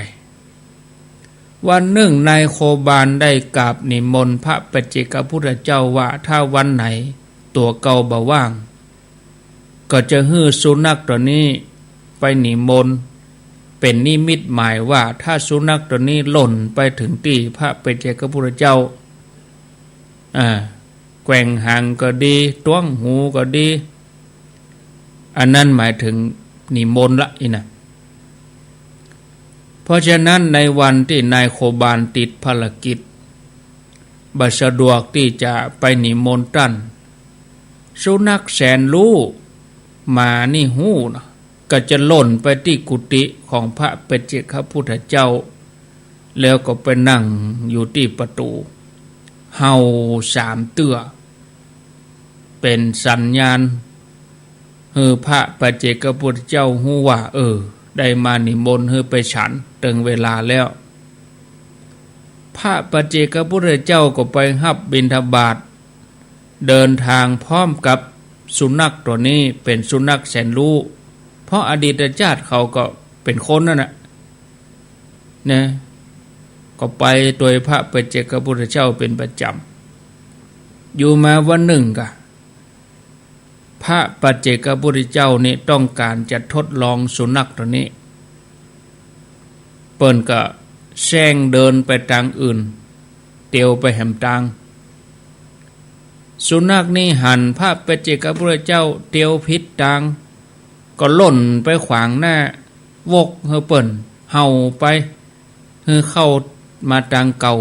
วันนึ่งนายโคบาลได้กราบนิมนต์พระปัจเจกพุทธเจ้าว่า ถ้าวันไหนตั๋วเก่าบ่ว่าง ก็จะหื้อสุนัขตั๋วนี้ไปนิมนต์ เป๋นนิมิตหมายว่า ถ้าสุนัขตั๋วนี้ล่นไปเถิงตี้พระปัจเจกพุทธเจ้า อ่า แกว่งหางก็ดี ต้วงหูก็ดี อันนั้นหมายเถิงนิมนต์ละอี้นะ เพราะฉะนั้นในวันตี้นายโคบาลติดภารกิจ บ่สะดวกตี้จะไปนิมนต์ต้าน สุนัขแสนรู้ หมานี่ฮู้นะ ก็จะล่นไปตี้กุฏิของพระปัจเจกพุทธเจ้า แล้วก็ไปนั่งอยู่ตี้ประตู๋ เห่าสามเตื้อ เป๋นสัญญาณหื้อพระปัจเจกพุทธเจ้าฮู้ว่า เออ ได้มานิมนต์หื้อไปฉัน เถิงเวลาแล้ว พระปัจเจกพุทธเจ้าก็ไปฮับบิณฑบาต เดินทางพร้อมกับสุนัขตั๋วนี้ เป๋นสุนัขแสนรู้ เพราะอดีตชาติเขาก็เป๋นคนนั่นน่ะ นะ ก็ไปตวยพระปัจเจกพุทธเจ้าเป๋นประจ๋ำ อยู่มาวันนึ่งกะ พระปัจเจกพุทธเจ้านี่ต้องก๋านจะทดลองสุนัขตั๋วนี้ เปิ้นก็แซงเดินไปตางอื่น เตียวไปแหมตาง สุนัขนี่หันพระปัจเจกพุทธเจ้าเตียวผิดตาง ก็ล่นไปขวางหน้า วกหื้อเปิ้น เห่าไป หื้อเข้ามาตางเก่า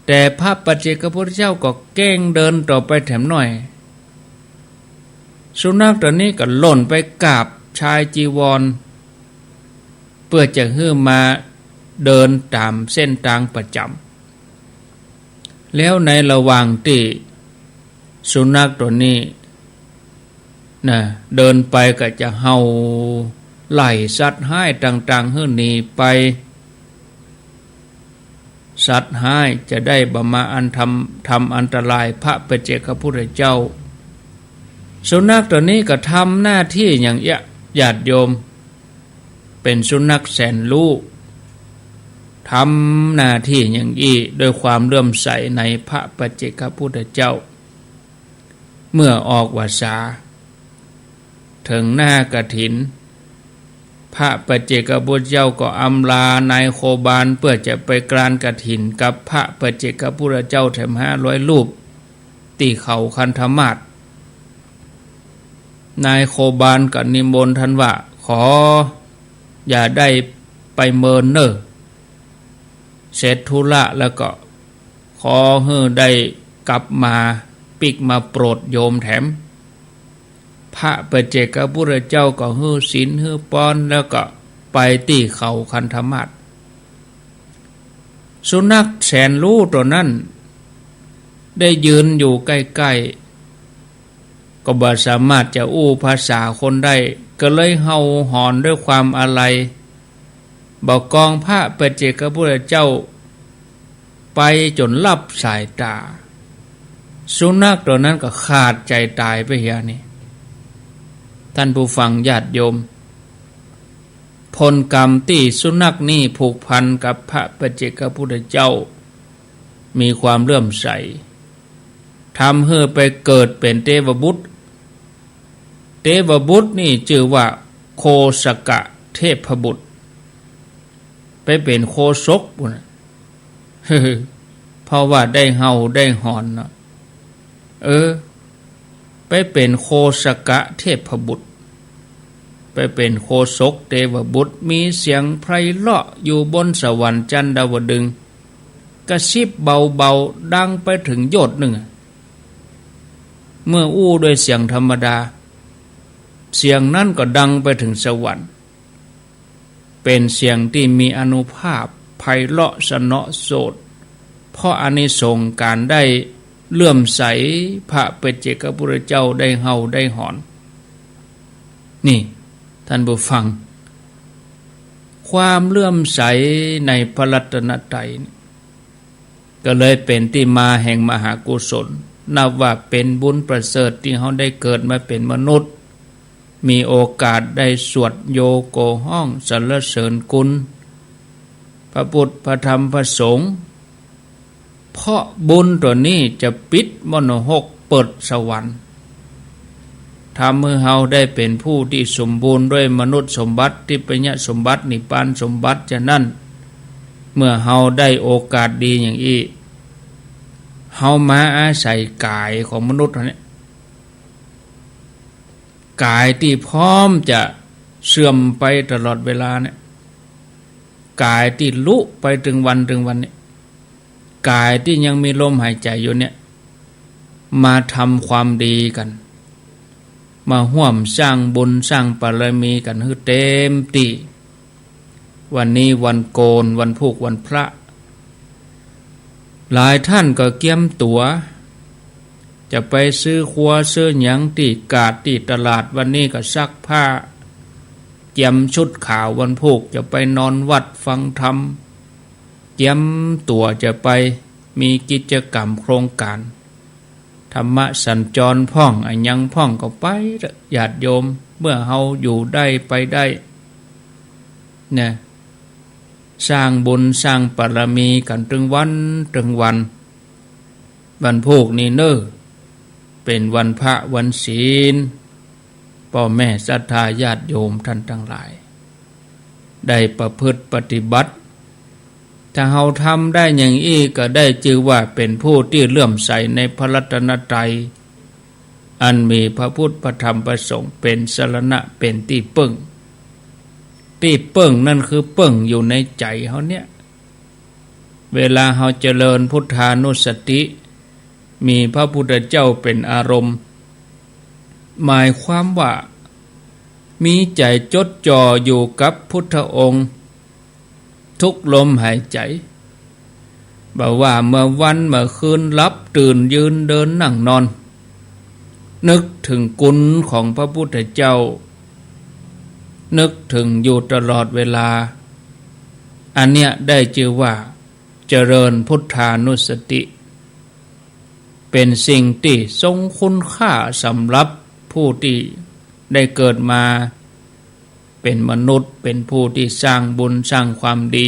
แต่พระปัจเจกพุทธเจ้าก็แกล้งเดินต่อไปแถมหน้อย สุนัขตั๋วนี้ก็ล่นไปกราบชายจีวร เปื้อจะหื้อมาเดินต๋ามเส้นตางประจ๋ำ แล้วในระหว่างตี้สุนัขตั๋วนี้นะ เดินไปก็จะเห่าไล่สัตว์ฮ้ายต่างๆ หื้อหนีไป สัตว์ฮ้ายจะได้บ่มาอันทำ ทำอันตรายพระปัจเจกพุทธเจ้า สุนัขตั๋วนี้ก็ทำหน้าตี้อย่างเอี้ย ญาติโยม เป๋นสุนัขแสนรู้ ทำหน้าตี้อย่างอี้ด้วยความเลื่อมใสในพระปัจเจกพุทธเจ้า เมื่อออกพรรษา เถิงหน้ากฐิน พระปัจเจกพุทธเจ้าก็อำลานายโคบาลเปื้อจะไปกรานกฐินกับพระปัจเจกพุทธเจ้าแถมห้าร้อยรูป ตี้เขาคันธมาศ นายโคบาลก็นิมนต์ต้านว่า ขออย่าได้ไปเมินเน่อ เสร็จธุระแล้วก็ขอหื้อได้กลับมาปิ๊กมาโปรดโยมแถม พระปัจเจกพุทธเจ้าก็หื้อศีลหื้อปอน แล้วก็ไปตี้เขาคันธมาศ สุนัขแสนรู้ตั๋วนั้นได้ยืนอยู่ใก้ๆ ก็บ่สามารถจะอู้ภาษาคนได้ ก็เลยเห่าหอนด้วยความอาลัย บ่กองพระปัจเจกพุทธเจ้าไปจ๋นลับสายต๋า สุนัขตั๋วนั้นก็ขาดใจ๋ต๋ายไปเหียนี่ ท่านผู้ฟังญาติโยม ผลกรรมตี้สุนัขนี่ผูกพันกับพระปัจเจกพุทธเจ้า มีความเลื่อมใส ทำหื้อไปเกิดเป๋นเตวบุตร เตวบุตรนี่จื้อว่าโคสกะเทพบุตร ไปเป๋นโคศกปู้นน่ะ พ เพราะว่าได้เห่าได้หอนเนาะ เออ ไปเป๋นโคสกะเทพบุตร ไปเป๋นโคสกเตวบุตร มีเสียงไพเราะอยู่บนสวรรค์จันดาวดึงส์ กระซิบเบาๆ ดังไปเถิงโยชน์นึ่งอะ เมื่ออู้ด้วยเสียงธรรมดา เสียงนั้นก็ดังไปเถิงสวรรค์ เป๋นเสียงตี้มีอานุภาพไพเราะสนอโสต เพราะอานิสงส์ก๋านได้เลื่อมใสพระปัจเจกพุทธเจ้า ได้เห่าได้หอน นี่ ท่านผู้ฟัง ความเลื่อมใสในพระรัตนตรัยนี่ ก็เลยเป๋นตี้มาแห่งมหากุศล นับว่าเป๋นบุญประเสริฐตี้เฮาได้เกิดมาเป๋นมนุษย์ มีโอกาสได้สวดโยโกฮ้องสรรเสริญคุณพระพุทธ พระธรรม พระสงฆ์ เพราะบุญตั๋วนี้จะปิดมนรกเปิดสวรรค์ ทำหื้อเฮาได้เป๋นผู้ตี้สมบูรณ์ด้วยมนุษย์สมบัติ ทิพยสมบัติ นิพพานสมบัติ ฉะนั้น เมื่อเฮาได้โอกาสดีอย่างอี้ เฮามาอาศัยก๋ายของมนุษย์เฮาเนี่ย ก๋ายตี้พร้อมจะเสื่อมไปตลอดเวลาเนี่ย ก๋ายตี้ลุไปตึงวันตึงวันเนี่ย ก๋ายตี้ยังมีลมหายใจ๋อยู่เนี่ย มาทำความดีกั๋น มาฮ่วมสร้างบุญสร้างบารมีกั๋นหื้อเต๋มตี้ วันนี้วันโกน วันพูก วันพระ หลายท่านก็เกียมตั๋ว จะไปซื้อครัวซื้อหยังตี้กาดตี้ตลาด วันนี้ก็ซักผ้า เกียมชุดขาววันพูก จะไปนอนวัดฟังธรรม เกียมตั๋วจะไปมีกิจกรรมโครงก๋าน ธรรมสัญจรพ่อง อะหยังพ่องก็ไปเต๊อะ ญาติโยม เมื่อเฮาอยู่ได้ไปได้ เนี่ย สร้างบุญสร้างบารมีกั๋นตึงวันตึงวัน วันพูกนี้เน่อ เป๋นวันพระวันศีล ป้อแม่ศรัทธาญาติโยมท่านตังหลาย ได้ประพฤติปฏิบัติ ถ้าเฮาทำได้อย่างอี้ก็ได้จื้อว่าเป๋นผู้ตี้เลื่อมใสในพระรัตนตรัย อันมีพระพุทธ พระธรรม พระสงฆ์เป๋นสรณะ เป๋นตี้เปิ้ง ตี้เปิ้งนั่นคือเปิ้งอยู่ในใจ๋เฮาเนี่ย เวลาเฮาเจริญพุทธานุสติ มีพระพุทธเจ้าเป๋นอารมณ์ หมายความว่า มีใจ๋จดจ่ออยู่กับพุทธองค์ ทุกลมหายใจ๋ บ่ว่าเมื่อวันเมื่อคืน หลับตื่นยืนเดินนั่งนอน นึกเถิงคุณของพระพุทธเจ้า นึกเถิงอยู่ตลอดเวลา อันเนี้ยได้จื้อว่าเจริญพุทธานุสติ เป๋นสิ่งตี้ทรงคุณค่าสำหรับผู้ตี้ได้เกิดมาเป๋นมนุษย์ เป๋นผู้ตี้สร้างบุญสร้างความดี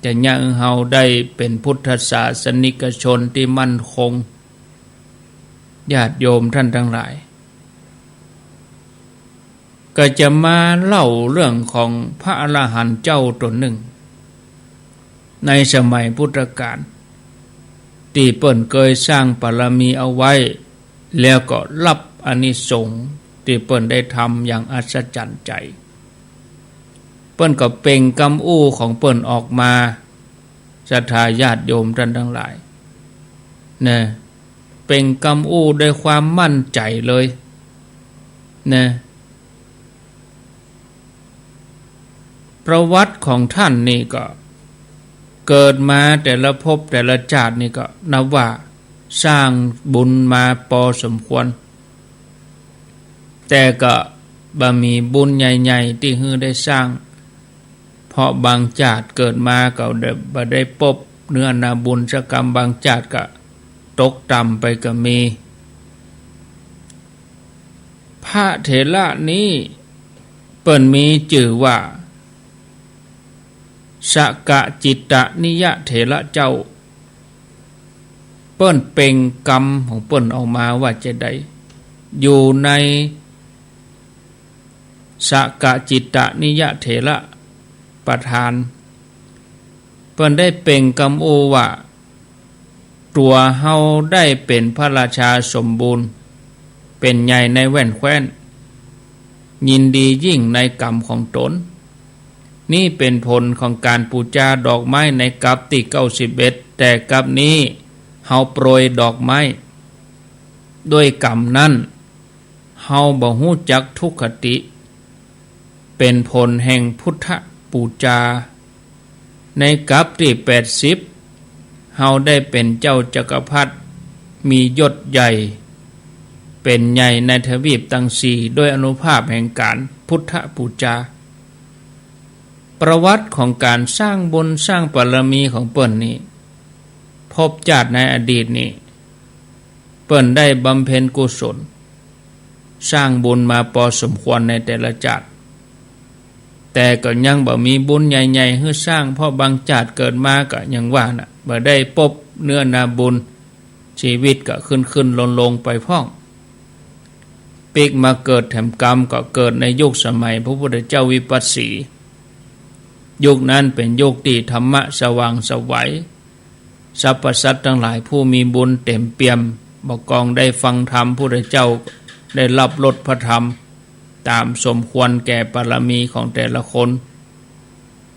จะเยียะหื้อเฮาได้เป๋นพุทธศาสนิกชนตี้มั่นคง ญาติโยมท่านตังหลาย ก็จะมาเล่าเรื่องของพระอรหันต์เจ้าต๋นนึ่ง ในสมัยพุทธกาล ตี้เปิ้นเกยสร้างบารมีเอาไว้ แล้วก็ฮับอานิสงส์ตี้เปิ้นได้ทำอย่างอัศจรรย์ใจ๋ เปิ้นก็เปล่งกำอู้ของเปิ้นออกมา ศรัทธาญาติโยมท่านตังหลาย นะ เปล่งกำอู้ด้วยความมั่นใจ๋เลย นะ ประวัติของท่านนี่ก็ เกิดมาแต่ละภพแต่ละจาตินี่ก็นับว่าสร้างบุญมาปอสมควร แต่ก็บ่มีบุญใหญ่ๆ ตี้หื้อได้สร้าง เพราะบางจาติเกิดมาก็ได้ บ่ได้ปบเนื้อนาบุญสักกำ บางจาติก็ตกต่ำไปก็มี พระเถระนี้เปิ้นมีจื้อว่า สกจิตตนิยะเถระเจ้า เปิ้นเปล่งกำของเปิ้นออกมาว่าจะใด อยู่ในสกจิตตนิยะเถระประธาน เปิ้นได้เปล่งกำอู้ว่า ตั๋วเฮาได้เป๋นพระราชาสมบูรณ์ เป๋นใหญ่ในแว่นแคว้น ยินดียิ่งในก๋รรมของต๋น นี่เป๋นผลของก๋านปู๋จาดอกไม้ในกัปตี้เก้าสิบเอ็ด แต่กัปนี้เฮาโปรยดอกไม้ ด้วยก๋รรมนั้น เฮาบ่ฮู้จักทุกขติ เป๋นผลแห่งพุทธปู๋จา ในกัปตี้แปดสิบ เฮาได้เป๋นเจ้าจักรพรรดิ มียศใหญ่ เป๋นใหญ่ในทวีปตังสี่ ด้วยอานุภาพแห่งก๋านพุทธปู๋จา ประวัติของก๋านสร้างบุญสร้างบารมีของเปิ้นนี้ ภพจาติในอดีตนี้ เปิ้นได้บำเพ็ญกุศล สร้างบุญมาปอสมควรในแต่ละจาติ แต่ก็ยังบ่มีบุญใหญ่ๆ หื้อสร้าง เพราะบางจาติเกิดมาก็อย่างว่าน่ะ บ่ได้ปบเนื้อนาบุญ ชีวิตก็ขึ้นๆ ลงๆ ไปพ่อง ปิ๊กมาเกิดแถมกำ ก็เกิดในยุคสมัยพระพุทธเจ้าวิปัสสี ยุคนั้นเป๋นยุคตี้ธรรมะสว่างไสว สรรพสัตว์ตังหลายผู้มีบุญเต๋มเปี่ยม บ่กองได้ฟังธรรมพุทธเจ้า ได้ฮับรสพระธรรม ต๋ามสมควรแก่บารมีของแต่ละคน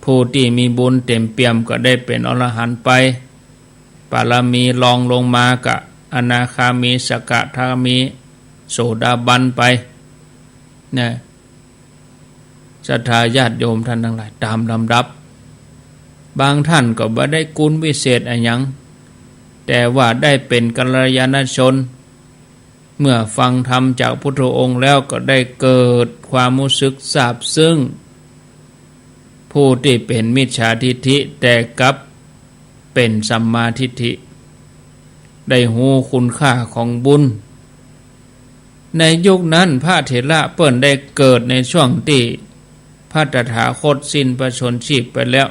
ผู้ตี้มีบุญเต๋มเปี่ยมก็ได้เป๋นอรหันต์ไป บารมีรองลงมาก็อนาคามี สกทาคามี โสดาบันไป นะ ศรัทธาญาติโยมต้านตังหลาย ต๋ามลำดับ บางต้านก็บ่ได้กุณวิเศษอะหยัง แต่ว่าได้เป๋นกัลยาณชน เมื่อฟังธรรมจากพุทธองค์แล้วก็ได้เกิดความฮู้สึกซาบซึ้ง ผู้ตี้เป๋นมิจฉาทิฏฐิ แต่กลับเป๋นสัมมาทิฏฐิ ได้ฮู้คุณค่าของบุญ ในยุคนั้นพระเถระเปิ้นได้เกิดในช่วงตี้พระตถาคตสิ้นพระชนม์ชีพไปแล้ว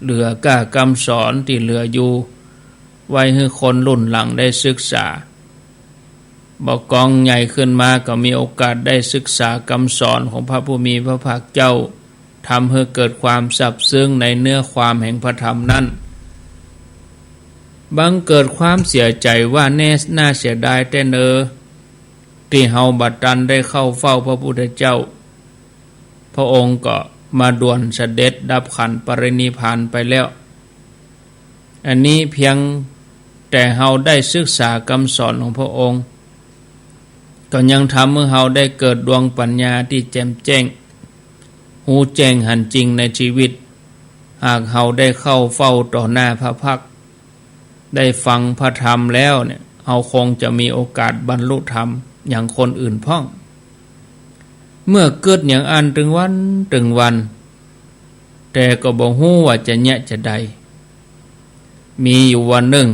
เหลือก้ากำสอนตี้เหลืออยู่ ไว้หื้อคนรุ่นหลังได้ศึกษา บ่กองใหญ่ขึ้นมาก็มีโอกาสได้ศึกษากำสอนของพระผู้มีพระภาคเจ้า ทำหื้อเกิดความซาบซึ้งในเนื้อความแห่งพระธรรมนั้น บังเกิดความเสียใจ๋ว่าแน่ น่าเสียดายแต๊เนอ ตี้เฮาบ่ตันได้เข้าเฝ้าพระพุทธเจ้า พระองค์ก็มาด่วนเสด็จดับขันธ์ปรินิพพานไปแล้ว อันนี้เพียงแต่เฮาได้ศึกษากำสอนของพระองค์ ก็ยังทำหื้อเฮาได้เกิดดวงปัญญาตี้แจ่มแจ้ง ฮู้แจ้งหันจริงในชีวิต หากเฮาได้เข้าเฝ้าต่อหน้าพระพักตร์ ได้ฟังพระธรรมแล้วเนี่ย เฮาคงจะมีโอกาสบรรลุธรรมอย่างคนอื่นพ่อง เมื่อกึ๊ดอย่างอั้นตึงวันตึงวัน แต่ก็บ่ฮู้ว่าจะเยียะจาใด มีอยู่วันนึ่ง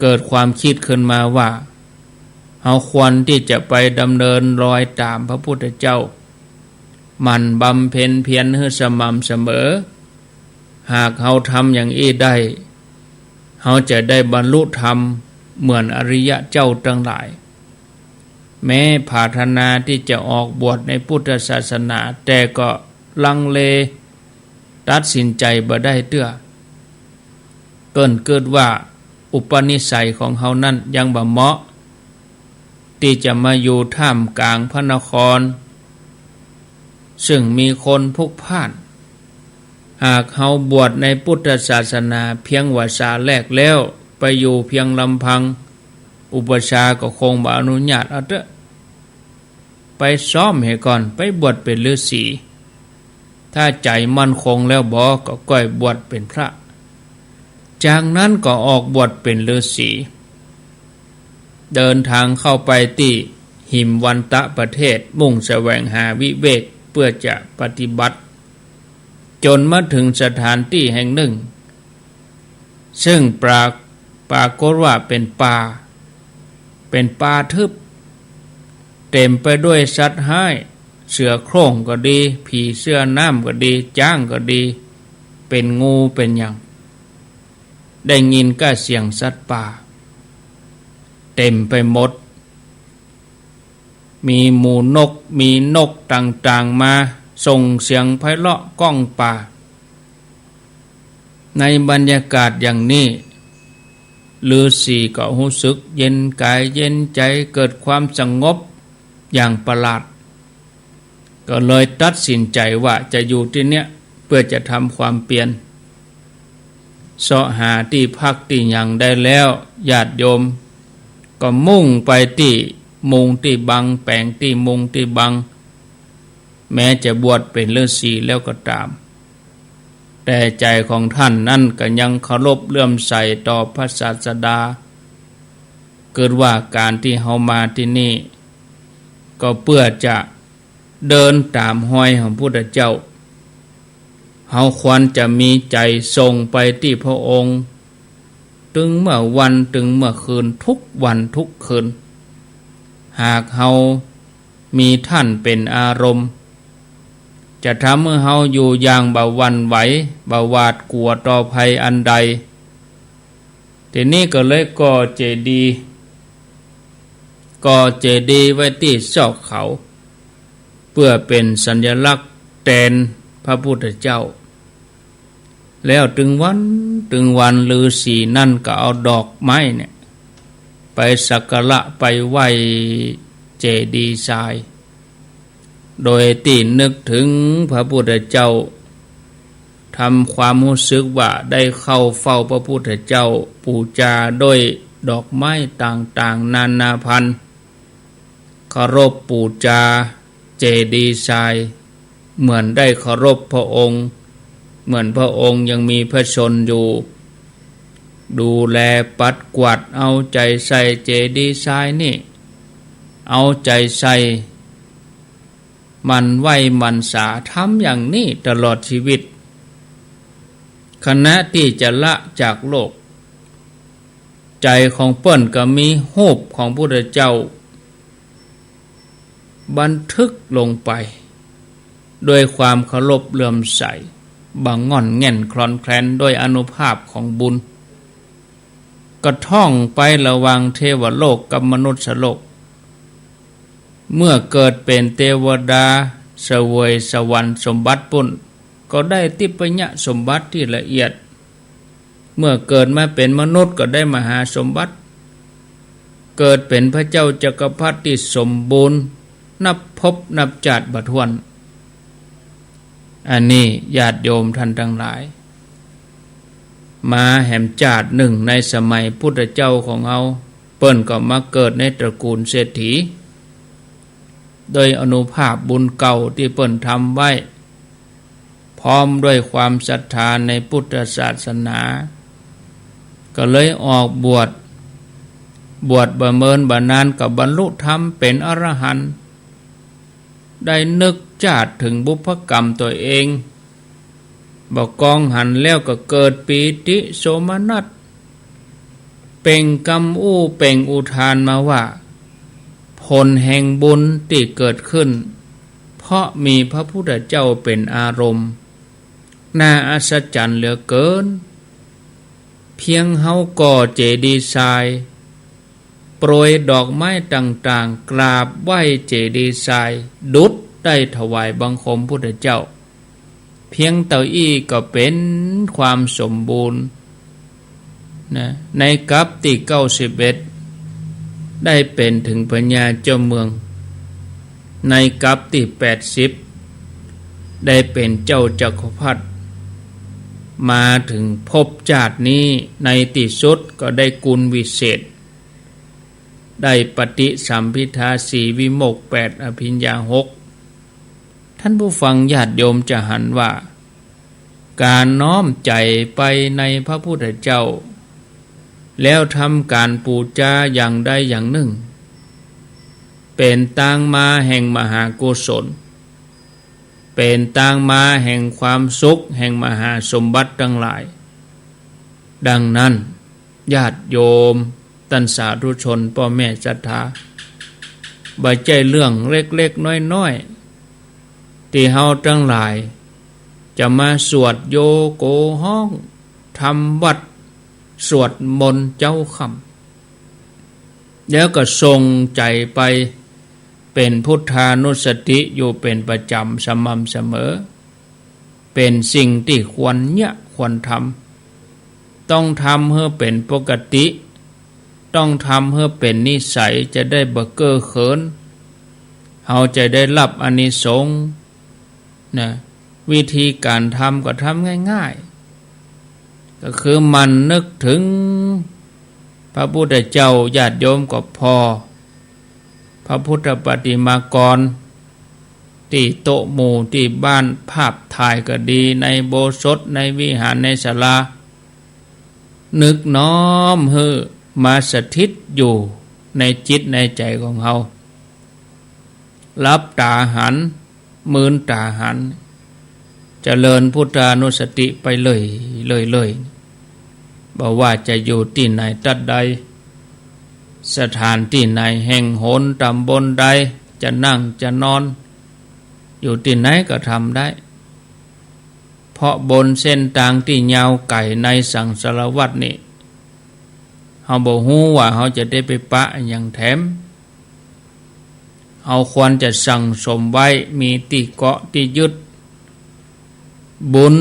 เกิดความกึ๊ดขึ้นมาว่า เฮาควรตี้จะไปดำเนินรอยต๋ามพระพุทธเจ้า หมั่นบำเพ็ญเพียรหื้อสม่ำเสมอ หากเฮาทำอย่างอี้ได้ เฮาจะได้บรรลุธรรมเหมือนอริยะเจ้าตังหลาย แม้ปรารถนาตี้จะออกบวชในพุทธศาสนา แต่ก็ลังเล ตัดสินใจ๋บ่ได้เตื้อ เปิ้นกึ๊ดว่าอุปนิสัยของเฮานั้นยังบ่เหมาะ ตี้จะมาอยู่ท่ามก๋างพระนคร ซึ่งมีคนพลุกพล่าน หากเฮาบวชในพุทธศาสนาเพียงวาสาแรกแล้ว ไปอยู่เพียงลำพัง อุปัชฌาย์ก็คงบ่อนุญาต เอาเต๊อะ ไปซ้อมเหียก่อน ไปบวชเป๋นฤๅษี ถ้าใจ๋มั่นคงแล้วบ่ ก็ก้อยบวชเป๋นพระ จากนั้นก็ออกบวชเป๋นฤๅษี เดินทางเข้าไปตี้หิมวันตะประเทศ มุ่งแสวงหาวิเวกเพื่อจะปฏิบัติ จ๋นมาเถิงสถานตี้แห่งนึ่ง ซึ่งปราก ปรากฏว่าเป๋นป่า เป๋นป่าทึบ เต๋มไปด้วยสัตว์ฮ้าย เสือโคร่งก็ดี ผีเสื้อน้ำก็ดี จ๊างก็ดี เป๋นงูเป๋นหยัง ได้ยินก้าเสียงสัตว์ป่า เต๋มไปหมด มีหมู่นก มีนกต่างๆ มาส่งเสียงไพเราะก้องป่า ในบรรยากาศอย่างนี้ ฤๅษีก็ฮู้สึกเย็นกายเย็นใจ๋ เกิดความสงบอย่างประหลาด ก็เลยตัดสินใจ๋ว่าจะอยู่ตี้เนี้ย เปื้อจะทำความเปียร เซาะหาตี้พักตี้หยังได้แล้ว ญาติโยมก็มุ่งไปตี้มุงตี้บัง แป๋งตี้มุงตี้บัง แม้จะบวชเป๋นฤๅษีแล้วก็ต๋าม แต่ใจ๋ของต้านนั้นก็ยังเคารพเลื่อมใสต่อพระศาสดา กึ๊ดว่าก๋านตี้เฮามาตี้นี่ ก็เปื้อจะเดินต๋ามฮอยของพุทธเจ้า เฮาควรจะมีใจ๋ส่งไปตี้พระองค์ ตึงเมื่อวันตึงเมื่อคืน ทุกวันทุกคืน หากเฮามีต้านเป๋นอารมณ์ จะทำหื้อเฮาอยู่อย่างบ่หวั่นไหว บ่หวาดกั๋วต่อภัยอันใด ตี้นี่ก็เลยก่อเจดีย์ ก่อเจดีย์ไว้ตี้ซอกเขา เปื้อเป๋นสัญลักษณ์แตนพระพุทธเจ้า แล้วตึงวันตึงวันฤๅษีนั้นก็เอาดอกไม้เนี่ย ไปสักการะไปไหว้เจดีย์ทราย โดยตี้นึกเถิงพระพุทธเจ้า ทำความฮู้สึกว่าได้เข้าเฝ้าพระพุทธเจ้า ปู๋จาด้วยดอกไม้ต่างๆ นานาพันธุ์ เคารพปู๋จาเจดีย์ทราย เหมือนได้เคารพพระองค์ เหมือนพระองค์ยังมีพระชนม์อยู่ ดูแลปัดกวาดเอาใจ๋ใส่เจดีย์ทรายนี่ เอาใจ๋ใส่ หมั่นไหว้หมั่นสา ทำอย่างนี้ตลอดชีวิต ขณะตี้จะละจากโลก ใจ๋ของเปิ้นก็มีฮูปของพุทธเจ้า บันทึกลงไป ด้วยความเคารพเลื่อมใส บ่ง่อนแง่นคลอนแคลน ด้วยอานุภาพของบุญ ก็ท่องไประหว่างเทวโลกกับมนุษย์โลก เมื่อเกิดเป๋นเตวดาเสวยสวรรค์สมบัติปุ้น ก็ได้ทิพยสมบัติตี้ละเอียด เมื่อเกิดมาเป๋นมนุษย์ก็ได้มหาสมบัติ เกิดเป๋นพระเจ้าจักรพรรดิตี้สมบูรณ์ นับภพนับจาติบ่ถ้วน อันนี้ญาติโยมต้านตังหลาย มาแหมจาตินึ่งในสมัยพุทธเจ้าของเฮา เปิ้นก็มาเกิดในตระกูลเศรษฐี โดยอานุภาพบุญเก่าตี้เปิ้นทำไว้ พร้อมด้วยความศรัทธาในพุทธศาสนา ก็เลยออกบวช บวชบ่เมินบ่นานก็บรรลุธรรมเป๋นอรหันต์ ได้นึกจาดเถิงบุพกรรมตัวเอง บ่กองหันแล้วก็เกิดปีติโสมนัส เปล่งกำอู้เปล่งอุทานมาว่า ผลแห่งบุญตี้เกิดขึ้น เพราะมีพระพุทธเจ้าเป๋นอารมณ์ น่าอัศจรรย์เหลือเกิน เพียงเฮาก่อเจดีย์ทราย โปรยดอกไม้ต่างๆ กราบไหว้เจดีย์ทราย ดุจได้ถวายบังคมพุทธเจ้า เพียงเต้าอี้ก็เป๋นความสมบูรณ์นะ ในกัปตี้เก้าสิบเอ็ด ได้เป๋นเถิงพญาเจ้าเมือง ในกัปตี้แปดสิบ ได้เป๋นเจ้าจักรพรรดิ มาเถิงภพจาตินี้ ในตี้สุดก็ได้กุณวิเศษ ได้ปฏิสัมภิทาสี่ วิโมกข์แปด อภิญญาหก ท่านผู้ฟังญาติโยมจะหันว่า ก๋านน้อมใจ๋ไปในพระพุทธเจ้า แล้วทำก๋านปู๋จาอย่างใดอย่างนึ่ง เป๋นตางมาแห่งมหากุศล เป๋นตางมาแห่งความสุข แห่งมหาสมบัติตังหลาย ดังนั้น ญาติโยม ต้านสาธุชน ป้อแม่ศรัทธา บ่ใจ้เรื่องเล็กๆ น้อยๆ ตี้เฮาตังหลายจะมาสวดโยโกฮ้อง ทำวัตร สวดมนต์เจ๊าค่ำ แล้วก็ส่งใจ๋ไปเป๋นพุทธานุสติอยู่เป๋นประจ๋ำสม่ำเสมอ เป๋นสิ่งตี้ควรเยียะควรทำ ต้องทำหื้อเป๋นปกติ ต้องทำหื้อเป๋นนิสัย จะได้บ่เก้อเขิน เฮาจะได้ฮับอานิสงส์นะ วิธีก๋านทำก็ทำง่ายๆ ก็คือหมั่นนึกเถิงพระพุทธเจ้า ญาติโยมก็ผ่อพระพุทธปฏิมากร ตี้โต๊ะหมู่ตี้บ้าน ภาพถ่ายก็ดี ในอุโบสถ ในวิหาร ในศาลา นึกน้อมหื้อมาสถิตอยู่ในจิตในใจ๋ของเฮา หลับต๋าหัน มืนต๋าหัน เจริญพุทธานุสติไปเรื่อยๆๆ บ่ว่าจะอยู่ตี้ไหนตั๊ดใด สถานตี้ไหน แห่งหน ต๋ำบลใด จะนั่งจะนอน อยู่ตี้ไหนก็ทำได้ เพราะบนเส้นตางตี้ยาวไก๋ในสังสารวัฏนี่ เฮาบ่ฮู้ว่าเฮาจะได้ไปปะอะหยังแถม เฮาควรจะสั่งสมไว้ มีตี้เกาะตี้ยึด บุญ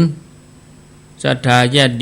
ศรัทธาญาติโยม